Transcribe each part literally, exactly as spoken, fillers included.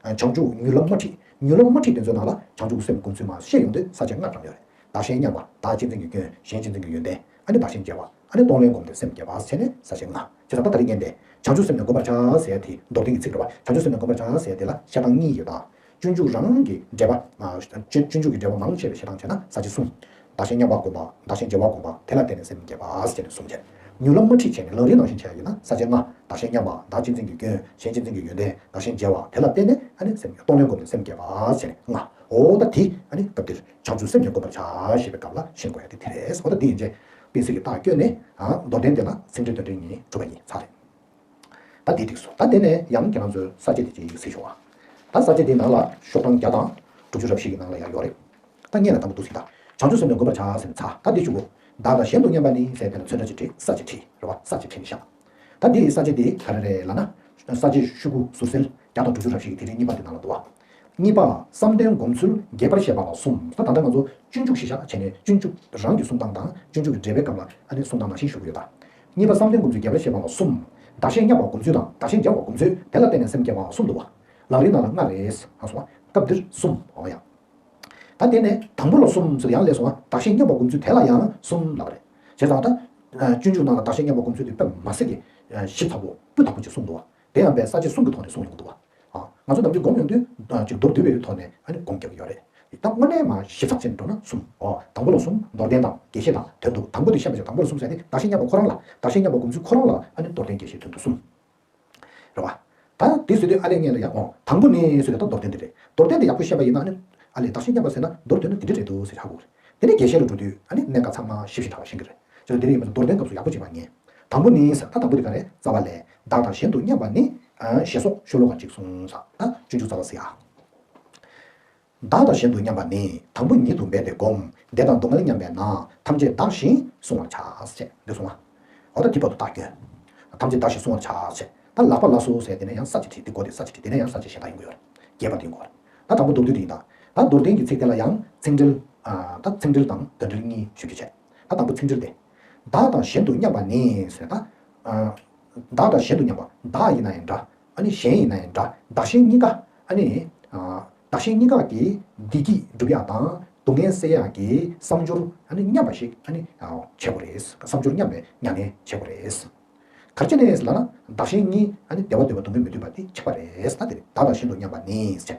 བྱང་ཆུབ་མྱུར་ལམ་མ་ཁྲིད། མྱུར་ལམ་མ་ཁྲིད་དེ་ཚོའི་ནང་ལ་བྱང་ཆུབ་སེམས་བསྒོམ་ཚུལ་མར་བཤད་ཡོང་དུས་ས་བཅད་ལྔ་བགྲངས་ཡོད་རེད། བདག་གཞན་མཉམ་པ། བདག་གཅེས་འཛིན་གྱི་སྐྱོན། གཞན་གཅེས་འཛིན་གྱི་ཡོན་ཏན། ཨ་ནི་བདག་གཞན་བརྗེ་བ། ཨ་ནི་གཏོང་ལེན་བསྒོམ་སྟེ་སེམས་བསྐྱེད་པ་བྱས་ནས་ས་བཅད་ལྔ། བྱས་ཙང་ད་ད་རེས་ངས་འདི་བྱང་ཆུབ་སེམས་ནི་བསྒོམ་པར་བྱ་ཟེར་ཡ་དེ་མདོར་བསྟན་གྱི་ཚིག་རེད་བ། བྱང་ཆུབ་སེམས་ནི་བསྒོམ་པར་བྱ་ཟེར་ཡ་དེ་ལ་བཤད་སྟངས་གཉིས་ཡོད་ད། སྤྱོད་འཇུག་རང་གི་འགྲེལ་པ། སྤྱོད་སྤྱོད་འཇུག་གི་འགྲེལ་པ་མང་ཆེ་བའི་བཤད་སྟངས་བྱས་ན་ས་བཅད་གསུམ། བདག་གཞན་མཉམ་པར་བསྒོམ་པ། བདག་གཞན་བརྗེ་བར་བསྒོམ་པ། དེ་ལ་བརྟེན་ནས་སེམས་བསྐྱེད་པ་ཟེར་ནས་གསུམ་བྱས། མྱུར་ལམ་མ་ཁྲིད་བྱས་ནས་ལམ་རིམ་ནང་བཞིན་བྱས་ཡོད་ན་ས་བཅད་ལྔ། བདག་གཞན་མཉམ་པ། བདག་གཅེས་འཛིན་གྱི་སྐྱོན། གཞན་གཅེས་འཛིན་གྱི་ཡོན་ཏན། བདག་གཞན་བརྗེ་བ། དེ་ལ་བརྟེན་ནས་ཨ་ནི་སེམས་གཏོང་ལེན་བསྒོམ་ནས་སེམས་བསྐྱེད་པ་ཟེར་ནས་ལྔ། འོ་ད་དེ་ཨ་ནི་སྐབས་འདིར་བྱང་ཆུབ་སེམས་ཀྱིས་བསྒོམ་པར་བྱ་ཞེས་པའི་སྐབས་ལ་ཤེས་དགོས་ཡ་དེ་དེ་རེད། འོ་ད་དེ་ཡིན་ཚེ་དཔེ་སྲིད་ཀྱི་རྟགས་བསྐྱོན་ནས། ཨ། མདོར་བསྟན་དེ་ལ་ཚིག་འགྲེལ་དོན་འགྲེལ་གཉིས་གྲུབ་པ་ཡིན་ཚར་རེད། ད་དེ་ཐིག་སོ། ད་དེ་ནས་ཡང་ཁྱེད་རང་ཚོའི་ས་བཅད་དེ་ཅིག་གཟིགས་ཤོག་ཨ། ད་ས་བཅད་དེའི་ནང་ལ་ཤོག་གྲངས་བརྒྱ་དང་དྲུག་ཅུ་རེ་བཞི་གི་ནང་ལ་ཡང་ཡོད་རེད། ད་སྔོན་ལ་དང་པོ་འདུག་ཟིན་ད། བྱང་ཆུབ་སེམས་ནི་བསྒོམ་པར་བྱ་ཟེར་ནས་ཚར། ད་དེ་གཞུག་གུ། བདག་དང་གཞན་དུ་མཉམ་པ་ནི་ཟེར་དེ་ལ་ཚོན་ཁྲ་ཅིག་བྲིས། ས་བཅད་བྲིས་རེད་བ། ས་བཅད་བྲིས་ནས་བཞག། ད་འདི་ཡི་ས་བཅད་འདི་ག་རེ་རེད་ལབ་ན། ས་བཅད་ཤོག་གུ་ཟུར་གསལ་བརྒྱ་དང་དྲུག་ཅུ་རེ་བཞི་གི་དེ་རིང་གཉིས་པ་འདི་ནང་ལ་འདུག་བ། གཉིས་པ། བསམ་གཏན་སྒོམ་ཚུལ་རྒྱས་པར་བཤད་པ་ལ་གསུམ། ད་ད་ལྟ་ང་ཚོ་སྤྱོད་འཇུག་གཞི་བཞག་བྱས་ནས་སྤྱོད་འཇུག་རང་གི་གསུང་སྟངས་དང་སྤྱོད་འཇུག་གི་འགྲེལ་པའི་སྐབས་ལ་ཨ་ནི་གསུང་སྟངས་ནང་བཞིན་ཞུ་གི་ཡོད་ད། གཉིས་པ། བསམ་གཏན་སྒོམ་ཚུལ་རྒྱས་པར་བཤད་པ་ལ་གསུམ། བདག་གཞན་མཉམ་པར་སྒོམ་ཚུལ་དང་བདག་གཞན་བརྗེ་བར་སྒོམ་ཚུལ། དེ་ལ་བརྟེན་ནས་སེམས་བསྐྱེད་པ་གསུམ་འདུག་བ། ལམ་རིམ་ནང་ལ་ལྔ་རེད། ཧ་སོང་བ། སྐབས་འདིར་གསུམ། འོ་ཡ། ད་དེ་ནས་དང་པོ་ལ་གསུམ་ཟེར་ཡང་ལས་སོང་བ། བདག་གཞན་མཉམ་པར་སྒོམ་ཚུལ་དེ་ལ་ཡང་གསུམ་ལབ་རེད། བྱས་ཙང་ད། སྤྱོད་འཇུག་ནང་ལ་བདག་གཞན་མཉམ་པར་སྒོམ་ཚུལ་དེ་དཔེ་མ་སྲིད་ཀྱི་ཞིབ་ཚགས་པོ་སྤུས་དག་པོ་ཅིག་གསུངས་འདུག་བ། དེ་ཡང་དཔེ་ས་བཅད་གསུམ་གྱི་ཐོག་ནས་གསུངས་ཡོང་གི་འདུག་བ། ཨ། ང་ཚོ་ནམ་རྒྱུན་སྒོམ་ཡོང་དུས་ཅིག་མདོར་བསྡུས་པའི་ཐོག་ནས་ཨ་ནི་སྒོམ་རྒྱག་གི་ཡོད་རེད། ད་དངོས་གནས་མ་ཞིབ་ཚགས་ཅན་འགྲོ་ན་གསུམ། ཨོ། དང་པོ་ལ་གསུམ། མདོར་བསྟན་དང་རྒྱས་བཤད་དང་དོན་བསྡུ། དང་པོ་དེ་བཤད་པ་བྱས། དང་པོ་ལ་གསུམ་ཟེར་ཏེ་བདག་གཞན་མཉམ་པ་ཁོ་རང་ལ། བདག་གཞན་མཉམ་པ་སྒོམ་ཚུལ་ཁོ་རང་ལ་ཨ་ནི་མདོར་བསྟན་རྒྱས་བཤད་དོན་བསྡུ་གསུམ། རེད་བ། ད་དེ་ཟེར་དུས་ཨ་ལས་ངས་ལ་ཡང་། ཨོ། དང་པོ་ནི་ཟེར་དུས་ད་མདོར་བསྟན་དེ་རེད། མདོར་བསྟན་དེ་ཡག་པོ་ཤེས་པ་ཡིན་ན་ཨ་ནི། ཨ་ལས་བདག་གཞན་མཉམ་པ་ཟེར་ན་མདོར་བསྟན་ན་དེ་འདྲ་རེད་འདུག་ཟེར་ཧ་གོ་གི་རེད། དེ་ནས་རྒྱས་བཤད་ལ་འགྲོ་དུས་ཨ་ནི་གནད་འགག་ཚང་མ་ཞིབ་ཞིབ་ཕྲ་བ་ཤེས་ཀྱི་རེད། བྱས་ཙང་དེ་རིང་ཡིན་པ་མདོར་བསྟན་སྐབས་སུ་ཡག་པོ་བྱེད་པ་ངེས། དང་པོ་ནི་ཟེར། ད་དང་པོ་དེ་ག་རེ། རྩ་བ་ལས། བདག་དང་གཞན་དུ་མཉམ་པ་ནི། ཨ། ཞེས་སོགས་ཤོ་ལོ་ཀ་གཅིག་གསུངས་ས། ད་སྤྱོད་འཇུག་རྩ་བ་ཟེར་ཡ། བདག་དང་གཞན་དུ་མཉམ་པ་ནི། དང་པོ་ཉིད་དུ་འབད་དེ་བསྒོམ། བདེ་དང་སྡུག་བསྔལ་མཉམ་པས་ན། ཐམས་ཅད་བདག་བཞིན་བསྲུང་བར་བྱ། ཞེས་འདི་གསུངས་པ། འོ་ད་དེ་བར་དུ་རྟགས་བསྐྱོན། ཐམས་ཅད་བདག་བཞིན་བསྲུང་བར་བྱ། ཞེས། ད་ལག་པ་ལ་སོགས་ཟེར་དེ་ནས་ཡང་ས་བཅད་བྲིས། དེ་འགོ་དེ་ས་བཅད་བྲིས། དེ་ནས་ཡང་ས་བཅད་གཞན་དག་ཡོང་གི་ཡོད་རེད། རྒྱས་པ་དེ་ཡོང་གི་ཡོད་རེད། ད་དང་པོ་མདོར་བསྡུས་དེ་ཡིན་ད། ད་མདོར་བསྟན་གྱི་ཚིག་དེ་ལ་ཡང་ཚིག་འགྲེལ། ཨ། ད་ཚིག་འགྲེལ་དང་དོན་འགྲེལ་གཉིས་ཞུ་རྒྱུ་བྱས། ད་དང་པོ་ཚིག་འགྲེལ་དེ། བདག་དང་གཞན་དུ་མཉམ་པ་ནི་ཟེར་ད། ཨ། བདག་དང་གཞན་དུ་མཉམ་པ། བདག་ཡིན་ན་ཡང་འདྲ། ཨ་ནི་གཞན་ཡིན་ན་ཡང་འདྲ། བདག་གཞན་གཉིས་ཀ། ཨ་ནི། ཨ། བདག་གཞན་གཉིས་ཀ་གི་བདེ་སྐྱིད་སྒྲུབ་ཡག་དང་སྡུག་བསྔལ་སེལ་ཡག་གི་བསམ་སྦྱོར་ཨ་ནི་མཉམ་པ་ཞིག་ཨ་ནི། ཨ། བྱེད་དགོས་རེད། བསམ་སྦྱོར་མཉམ་པའི་མྱ་ངན་བྱེད་དགོས་རེད། ག་རེ་བྱས་ནས་ལབ་ན། བདག་གཞན་གཉིས་ཨ་ནི་བདེ་བ་འདོད་པ་སྡུག་བསྔལ་མི་འདོད་པ་དེ་ཆགས་པ་རེད། ད་དེ་རེད། བདག་དང་གཞན་དུ་མཉམ་པ་ནི་ཟེར།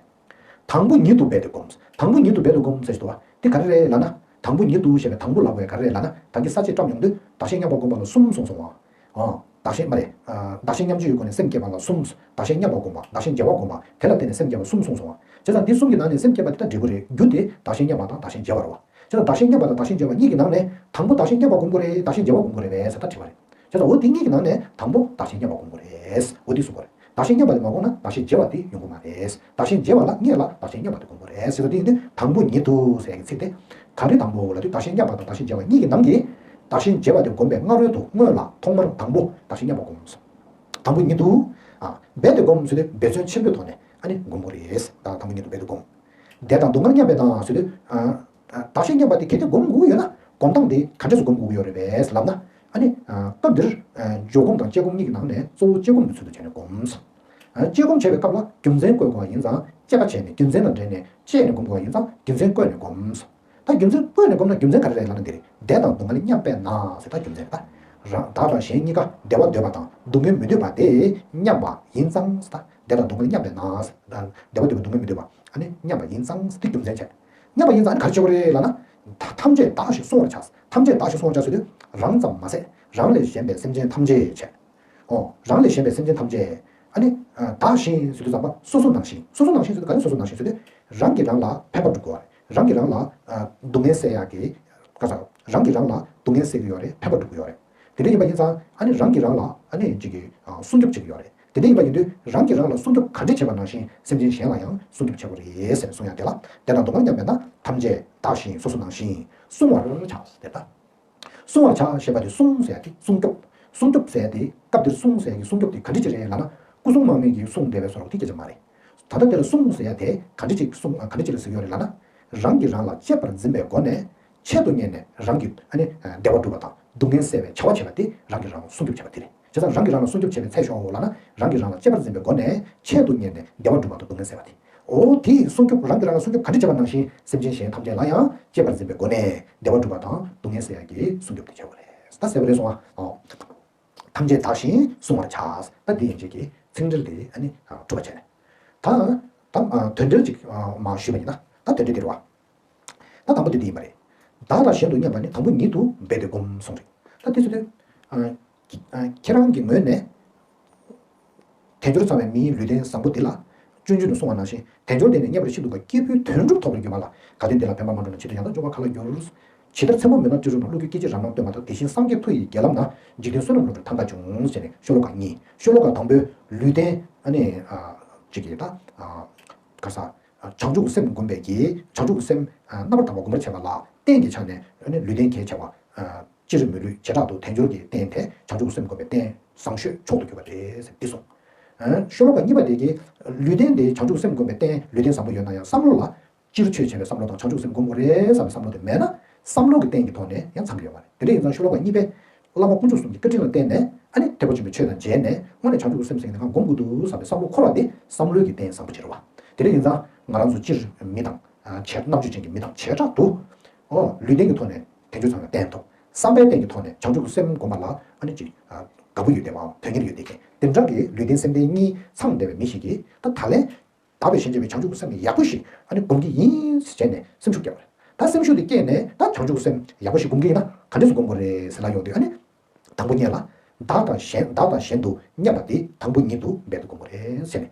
དང་པོ་ཉིད་དུ་འབད་དེ་བསྒོམ། དང་པོ་ཉིད་དུ་འབད་དེ་བསྒོམ་ཟེར་ཞིག་འདུག་བ། དེ་ག་རེ་རེད་ལབ་ན། དང་པོ་ཉིད་དུ་ཞེས་པའི་དང་པོ་ལབ་དགོས་ག་རེ་རེད་ལབ་ན། ད་གིན་ས་བཅད་བཀྲམ་ཡོང་དུས་བདག་གཞན་མཉམ་པར་བསྒོམ་པ་ལ་གསུམ་གསུངས་སོང་བ། ཨ། བདག་གཞན་མ་རེད། ཨ། བདག་གཞན་མཉམ་བརྗེའི་སྒོ་ནས་སེམས་བསྐྱེད་པ་ལ་གསུམ། བདག་གཞན་མཉམ་པར་བསྒོམ་པ། བདག་གཞན་བརྗེ་བར་བསྒོམ་པ། དེ་ལ་བརྟེན་ནས་སེམས་བསྐྱེད་པ་གསུམ་གསུངས་སོང་བ། བྱས་ཙང་འདི་གསུམ་གྱི་ནང་ནས་སེམས་བསྐྱེད་པ་དེ་ད་འབྲས་བུ་རེད། རྒྱུ་དེ་བདག་གཞན་མཉམ་པ་དང་བདག་གཞན་བརྗེ་བ་རེད་བ། བྱས་ཙང་བདག་གཞན་མཉམ་པ་དང་བདག་གཞན་བརྗེ་བ་གཉིས་ཀྱི་ནང་ནས་དང་པོ་བདག་གཞན་མཉམ་པར་བསྒོམ་དགོས་རེད། བདག་གཞན་བརྗེ་བར་བསྒོམ་དགོས་རེད་པས་ཟེར་ད་དྲི་བ་རེད། བྱས་ཙང་འོ་དེ་གཉིས་ཀྱི་ནང་ནས་དང་པོ་བདག་གཞན་མཉམ་པར་བསྒོམ་དགོས་རེད། འོ་དེ་གསུངས་པ་རེད། བདག་གཞན་མཉམ་པ་དེ་མ་བསྒོམས་ན་བདག་གཞན་བརྗེ་བ་དེ་ཡོང་གི་མ་རེད། བདག་གཞན་བརྗེ་བ་ལ་སྔོན་ལ་བདག་གཞན་མཉམ་པ་དེ་བསྒོམ་དགོས་རེད་ཟེར་བ་དེ་ཡིན་དུས། དང་པོ་ཉིད་དུ་ཟེར་ཡག་གི་ཚིག་དེ་ག་རེ་དང་པོ་ལབ་དུས། བདག་གཞན་མཉམ་པ་དང་བདག་གཞན་བརྗེ་བ་གཉིས་ཀྱི་ནང་གི་བདག་གཞན་བརྗེ་བ་དེ་བསྒོམ་པའི་སྔ་རོལ་དུ་སྔོན་ལ་ཐོག་མར་དང་པོ་བདག་གཞན་མཉམ་པ་བསྒོམ། དང་པོ་ཉིད་དུ། ཨ། འབད་དེ་བསྒོམ་ཟེར་དུས་འབད་བརྩོན་ཆེན་པོའི་ཐོག་ནས་ཨ་ནི་བསྒོམ་དགོས་རེད། ད་དང་པོ་ཉིད་དུ་འབད་དེ་བསྒོམ། བདེ་དང་སྡུག་བསྔལ་མཉམ་པས་ན་ཟེར་དུས། ཨ། བདག་གཞན་མཉམ་པ་དེ་གལ་ཏེ་བསྒོམ་དགོས་ཀྱི་ཡོད་ན། བསྒོམ་སྟངས་དེ་ག་འདྲས་སེ་བསྒོམ་དགོས་ཀྱི་ཡོད་རེད་པས་ལབ་ན། ཨ་ནི། ཨ། སྐབས་འདིར། ཨ། འཇོག་སྒོམ་དང་དཔྱད་སྒོམ་གཉིས་ཀྱི་ནང་ནས་གཙོ་བོ་དཔྱད་སྒོམ་གྱི་ཚུལ་དུ་བྱས་ནས་བསྒོམ། ཨ། དཔྱད་སྒོམ་བྱེད་པའི་སྐབས་ལ་རྒྱུ་མཚན་བཀོད་དགོས་པ་ཡིན་ཙང་དཔྱད་པ་བྱས་ནས་རྒྱུ་མཚན་དང་འབྲེལ་ནས་དཔྱད་ནས་བསྒོམ་དགོས་པ་ཡིན་ཙང་རྒྱུ་མཚན་བཀོད་ནས་བསྒོམ། ད་རྒྱུ་མཚན་བཀོད་ནས་བསྒོམ་ན་རྒྱུ་མཚན་ག་རེ་རེད་ལབ་ན་འདི་རེད། བདེ་དང་སྡུག་བསྔལ་མཉམ་པས་ན་ཟེར། ད་རྒྱུ་མཚན་རེད་ད། རང་བདག་དང་གཞན་གཉིས་ཀ་བདེ་བ་འདོད་པ་དང་སྡུག་བསྔལ་མི་འདོད་པ་དེ་མཉམ་པ་ཡིན་ཙང་ཟེར། ད་བདེ་དང་སྡུག་བསྔལ་མཉམ་པས་ན་ཟེར། ད་བདེ་བ་འདོད་པ་སྡུག་བསྔལ་མི་འདོད་པ། ཨ་ནི་མཉམ་པ་ཡིན་ཙང་ཟེར་དེ་རྒྱུ་མཚན་བྱས། མཉམ་པ་ཡིན་ཙང་ཨ་ནི་ག་རེ་བྱེད་དགོས་རེད་ལབ་ན། ད་ཐམས་ཅད་བདག་བཞིན་བསྲུང་བར་བྱ། ཐམས་ཅད་བདག་བཞིན་བསྲུང་བར་བྱ་ཟེར་དུས་རང་ཙམ་མ་ཟད་རང་ལས་གཞན་པའི་སེམས་ཅན་ཐམས་ཅད་བྱས། ཨོ། རང་ལས་གཞན་པའི་སེམས་ཅན་ཐམས་ཅད། ཨ་ནི། ཨ། བདག་བཞིན་ཟེར་དུས་ཙམ་པ་སོ་སོ་ནང་བཞིན། སོ་སོ་ནང་བཞིན་ཟེར་དུས་ག་རེ་སོ་སོ་ནང་བཞིན་ཟེར་དུས། རང་གིས་རང་ལ་ཕན་པ་སྒྲུབ་དགོས་པ་རེད། རང་གིས་རང་ལ། ཨ། སྡུག་བསྔལ་སེལ་ཡག་གི། ག་ས། རང་གིས་རང་ལ་སྡུག་བསྔལ་སེལ་གྱི་ཡོད་རེད། ཕན་པ་སྒྲུབ་ཀྱི་ཡོད་རེད། དེ་འདྲ་ཡིན་པ་ཡིན་ཙང་ཨ་ནི་རང་གིས་རང་ལ་ཨ་ནི་ཅིག་གི། ཨ། སྲུང་སྐྱོབ་བྱེད་ཀྱི་ཡོད་རེད། དེ་འདྲ་ཡིན་པ་ཡིན་དུས་རང་གིས་རང་ལ་སྲུང་སྐྱོབ་ག་འདྲ་བྱེད་པ་ནང་བཞིན་སེམས་ཅན་གཞན་ལ་ཡང་སྲུང་སྐྱོབ་བྱེད་དགོས་རེད་ཟེར་ནས་གསུང་ཡག་དེ་ལ། བདེ་དང་སྡུག་བསྔལ་མཉམ་པས་ན་ཐམས་ཅད་བདག་བཞིན་སོ་སོ་ནང་བཞིན་བསྲུང་བར་བྱ་ཟེར་ད། བསྲུང་བར་བྱ་ཞེས་པ་དེ་བསྲུང་ཟེར་ཡག་དེ་སྲུང་སྐྱོབ། སྲུང་སྐྱོབ་ཟེར་ཡག་དེ་སྐབས་འདིར་བསྲུང་ཟེར་ཡག་གི་སྲུང་སྐྱོབ་དེ་ག་འདྲ་ཅིག་རེད་ལབ་ན། སྐུ་གསུང་དམག་མི་གིས་བསྲུང་བསྡད་པའི་བཟོ་འདྲ་དེ་སྐད་ཆ་མ་རེད། ད་ལྟ་དེ་ལ་བསྲུང་ཟེར་ཡག་དེ་ག་འདྲ་ཅིག་བསྲུང་། ག་འདྲ་ཅིག་ལ་ཟེར་གྱི་ཡོད་རེད་ལབ་ན། རང་གིས་རང་ལ་གཅེས་པར་འཛིན་པའི་སྒོ་ནས་ཆེད་དུ་གཉེར་ནས་རང་གི་ཨ་ནི་བདེ་བ་སྒྲུབ་པ་དང་སྡུག་བསྔལ་སེལ་བའི་བྱ་བ་བྱེད་པ་དེ་རང་གིས་རང་ལ་སྲུང་སྐྱོབ་བྱེད་པ་དེ་རེད། བྱས་ཙང་རང་གིས་རང་ལ་སྲུང་སྐྱོབ་བྱེད་པའི་ཚད་ཤོག་ལབ་ན། རང་གིས་རང་ལ་གཅེས་པར་འཛིན་པའི་སྒོ་ནས་ཆེད་དུ་གཉེར་ནས་བདེ་བ་སྒྲུབ་པ་དང་སྡུག་བསྔལ་སེལ་བ་སྟེ། འོ་དེ་སྲུང་སྐྱོབ། རང་གིས་རང་ལ་སྲུང་སྐྱོབ་ག་འདྲ་བྱས་པ་ནང་བཞིན་སེམས་ཅན་གཞན་ཐམས་ཅད་ལ་ཡང་གཅེས་པར་འཛིན་པའི་སྒོ་ནས་བདེ་བ་སྒྲུབ་པ་དང་སྡུག་བསྔལ་སེལ་ཡག་གི་སྲུང་སྐྱོབ་དེ་བྱེད་དགོས་རེད། ད་གསལ་པོ་རེད་སོང་ཨ། ཨོ། ཐམས་ཅད་བདག་གཞན་སྲུང་བར་བྱ། ད་འདི་ཡན་ཆད་ཀྱི་ཚིག་འགྲེལ་དེ་ཨ་ནི་གྲུབ་པ་བྱས་ནས། ད་ད་དོན་འགྲེལ་ཅིག་མར་ཞུས་པ་ཡིན་ན། ད་དོན་འགྲེལ་འདི་རེད་བ། ད་དང་པོ་དེ་འདི་ཡིན་པ་རེད། བདག་དང་གཞན་དུ་མཉམ་པ་ནི། དང་པོ་ཉིད་དུ་འབད་དེ་བསྒོམ་གསུངས་རེད། ད་དེ་ཚོ་དེ། ཨ། ཁྱེད་རང་གི་ངོས་ནས། དལ་འབྱོར་ཚང་བའི་མིའི་ལུས་རྟེན་བཟང་པོ་འདི་ལ། སྤྱོད་འཇུག་ཏུ་གསུངས་པ་ནང་བཞིན། དལ་འབྱོར་འདི་ནི་རྙེད་པར་ཤིན་ཏུ་དཀའ། སྐྱེས་བུའི་དོན་སྒྲུབ་ཐོབ་པར་གྱུར་པ་ལ། གལ་ཏེ་འདི་ལ་ཕན་པར་མ་སྤྲོ་ན། ཇི་ལྟར་ཡང་དག་འབྱུང་བ་ག་ལ་འགྱུར། ཇི་ལྟར་མཚན་མོ་མུན་ནག་སྤྱི་རུ་སྣང་། བློ་འགྱུར་སྐད་ཅིག་རང་སྣང་སྟོན་མ་ཐག། དེ་བཞིན་སངས་རྒྱས་མཐུ་ཡི་རྒྱལ་ལམ་ན། འཇིག་རྟེན་བསོད་ནམས་ལོངས་སྤྱོད་ཐང་ཀ་འབྱུང་། ཟེར་ནས་ཤོ་ལོ་ཀ་གཉིས། ཤོ་ལོ་ཀ་དང་པོའི་ལུས་རྟེན་ཨ་ནི། ཨ། ཅིག་གིས་ད། ཨ། ག་ས། བྱང་ཆུབ་སེམས་བསྒོམ་པའི་གི། བྱང་ཆུབ་སེམས་རྣམ་པར་དག་པ་བསྒོམ་པར་བྱེད་པ་ལ་རྟེན་གྱི་ཆ་ནས་ཨ་ནི་ལུས་རྟེན་གལ་ཆེ་བ། སྤྱིར་མི་ལུས་བྱེ་བྲག་ཏུ་དལ་འབྱོར་གྱི་རྟེན་དེ་བྱང་ཆུབ་སེམས་བསྒོམ་པའི་རྟེན་བཟང་ཤོས་མཆོག་ཏུ་གྱུར་པ་རེད་ཟེར་འདི་གསུངས། ཤོ་ལོ་ཀ་གཉིས་པ་དེ་གི་ལུས་རྟེན་དེ་བྱང་ཆུབ་སེམས་བསྒོམ་པའི་རྟེན་ལུས་རྟེན་བཟང་པོ་ཡོད་ན་ཡང་བསམ་བློ་ལ། སྤྱིར་ཆོས་བྱེད་པའི་བསམ་བློ་དང་བྱང་ཆུབ་སེམས་བསྒོམ་དགོས་རེད་བསམ་པའི་བསམ་བློ་དེ་མེད་ན། བསམ་བློ་གི་རྟེན་གྱི་ཐོག་ནས་ཡང་ཚང་གི་ཡོད་མ་རེད། དེ་འདྲ་ཡིན་ཙང་ཤོ་ལོ་ཀ་གཉིས་པའི་བླ་མ་དཀོན་མཆོག་གསུམ་གྱི་བཀའ་དྲིན་ལ་བརྟེན་ནས་ཨ་ནི་ཐེག་པ་ཆེན་པོའི་ཆོས་དང་མཇལ་ནས་དངོས་གནས་བྱང་ཆུབ་ཀྱི་སེམས་ཟེར་མཁན་དེ་སྒོམ་དགོས་འདུག་བསམ་པའི་བསམ་བློ་འཁོར་བ་དེ་བསམ་བློའི་གི་རྟེན་བཟང་པོ་ཅིག་རེད་བ། དེ་འདྲ་ཡིན་ཙང་ང་རང་ཚོ་སྤྱིར་མི་དང་། ཨ། བྱེད་རྣམ་དཔྱོད་ཅན་གྱི་མི་དང་བྱེ་བྲག་ཏུ། ཨོ། ལུས་རྟེན་གྱི་ཐོག་ནས་དལ་འབྱོར་ཚང་བའི་རྟེན་ཐོབ། བསམ་པའི་རྟེན་གྱི་ཐོག་ནས་བྱང་ཆུབ་ཀྱི་སེམས་བསྒོམ་པ་ལ་ཨ་ནི་ཅིག་ཨ། དགའ་པོ་ཡོད་བསྡད་པའམ་དོན་གཉེར་ཡོད་བསྡད་མཁན་དེ་འདྲ་གི་ལུས་རྟེན་སེམས་རྟེན་གཉིས་ཚང་བསྡད་པའི་མི་ཞིག་གིས་ད་ད་ལན། བདག་པས་གཞན་གཅེས་པའི་བྱང་ཆུབ་ཀྱི་སེམས་ཡག་པོ་ཞིག་ཨ་ནི་སྒོམ་གྱི་ཡིན་ཟེར་བྱས་ནས་སེམས་ཤུགས་བསྐྱེད་པ་རེད། ད་སེམས་ཤུགས་དེ་བསྐྱེད་ནས་ད་བྱང་ཆུབ་ཀྱི་སེམས་ཡག་པོ་ཞིག་སྒོམ་གྱི་ཡིན་ན་ག་འདྲས་སེ་སྒོམ་དགོས་རེད་ཟེར་ལབ་ཡོང་དུས་ཨ་ནི། དང་པོ་ཉིད་ལ། བདག་དང་གཞན། བདག་དང་གཞན་དུ་མཉམ་པ་དེ་དང་པོ་ཉིད་དུ་འབད་དེ་སྒོམ་དགོས་རེད་ཟེར་ནས།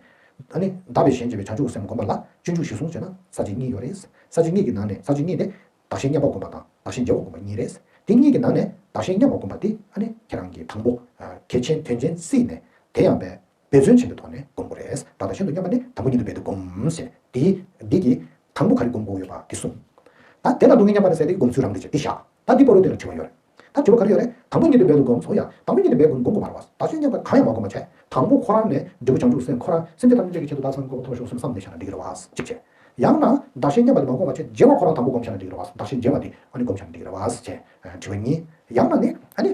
ཨ་ནི་བདག་པས་གཞན་གཅེས་པའི་བྱང་ཆུབ་ཀྱི་སེམས་སྒོམ་པ་ལ་སྤྱོད་འཇུག་གཞིར་བཟུང་བྱས་ན་ས་བཅད་གཉིས་ཡོད་རེད། ས་བཅད་གཉིས་ཀྱི་ནང་ནས་ས་བཅད་གཉིས་དེ། བདག་གཞན་མཉམ་པར་སྒོམ་པ་དང་བདག་གཞན་བརྗེ་བར་སྒོམ་པ་གཉིས་རེད། དེ་གཉིས་ཀྱི་ནང་ནས་བདག་གཞན་མཉམ་པར་སྒོམ་པ་དེ་ཨ་ནི་ཁྱེད་རང་གིས་དང་པོ། གལ་ཆེན་དོན་ཆེན་བརྩིས་ནས་དེ་ཡང་བས། འབད་བརྩོན་ཆེན་པོའི་ཐོག་ནས་སྒོམ་དགོས་རེད། བདག་དང་གཞན་དུ་མཉམ་པ་ནི་དང་པོ་ཉིད་དུ་འབད་དེ་སྒོམ་ཞེས། དེའི་འདི་གི་དང་པོ་ག་རེ་སྒོམ་དགོས་ཡོད་པ་དེ་གསུངས། ད་དེ་ལ་སྡུག་བསྔལ་མཉམ་པ་རེད་ཟེར་དེ་སྒོམ་ཚུལ་རང་དེ་བྱས་དེ་བཞག་ད་འདི་བར་དུ་དེ་ལ་དྲི་བ་ཡོད་རེད། ད་དྲི་བ་ག་རེ་ཡོད་རེད། དང་པོ་ཉིད་དུ་འབད་དེ་སྒོམ་སོང་ཡ། དང་པོ་ཉིད་དུ་འབད་དགོས་སྒོམ་དགོས་མ་རེད་བ། བདག་གཞན་མཉམ་པ་གང་ཡང་མ་སྒོམ་པ་བྱས། དང་པོ་ཁོ་རང་ནས་འབྲས་བུ་བྱང་ཆུབ་སེམས་ཁོ་རང་སེམས་ཅན་ཐམས་ཅད་ཀྱི་ཆེད་དུ་བདག་སེམས་ཀྱི་ཐོག་ལ་ཤོག་སེམས་བསམ་བསྡད་བཞག་ན་འགྲིག་གི་རེད་བ། གཅིག་བྱས། ཡང་ན་བདག་གཞན་མཉམ་པ་དེ་མ་སྒོམ་པ་བྱས་བརྗེ་བ་ཁོ་རང་དང་པོ་སྒོམ་བཞག་ན་འགྲིག་གི་རེད་བ། བདག་གཞན་བརྗེ་བ་དེ་ཨ་ནི་སྒོམ་བཞག་ན་འགྲིག་གི་རེད་བ་ཞེས་དྲི་བ་གཉིས། ཡང་ན་ནི་ཨ་ནི།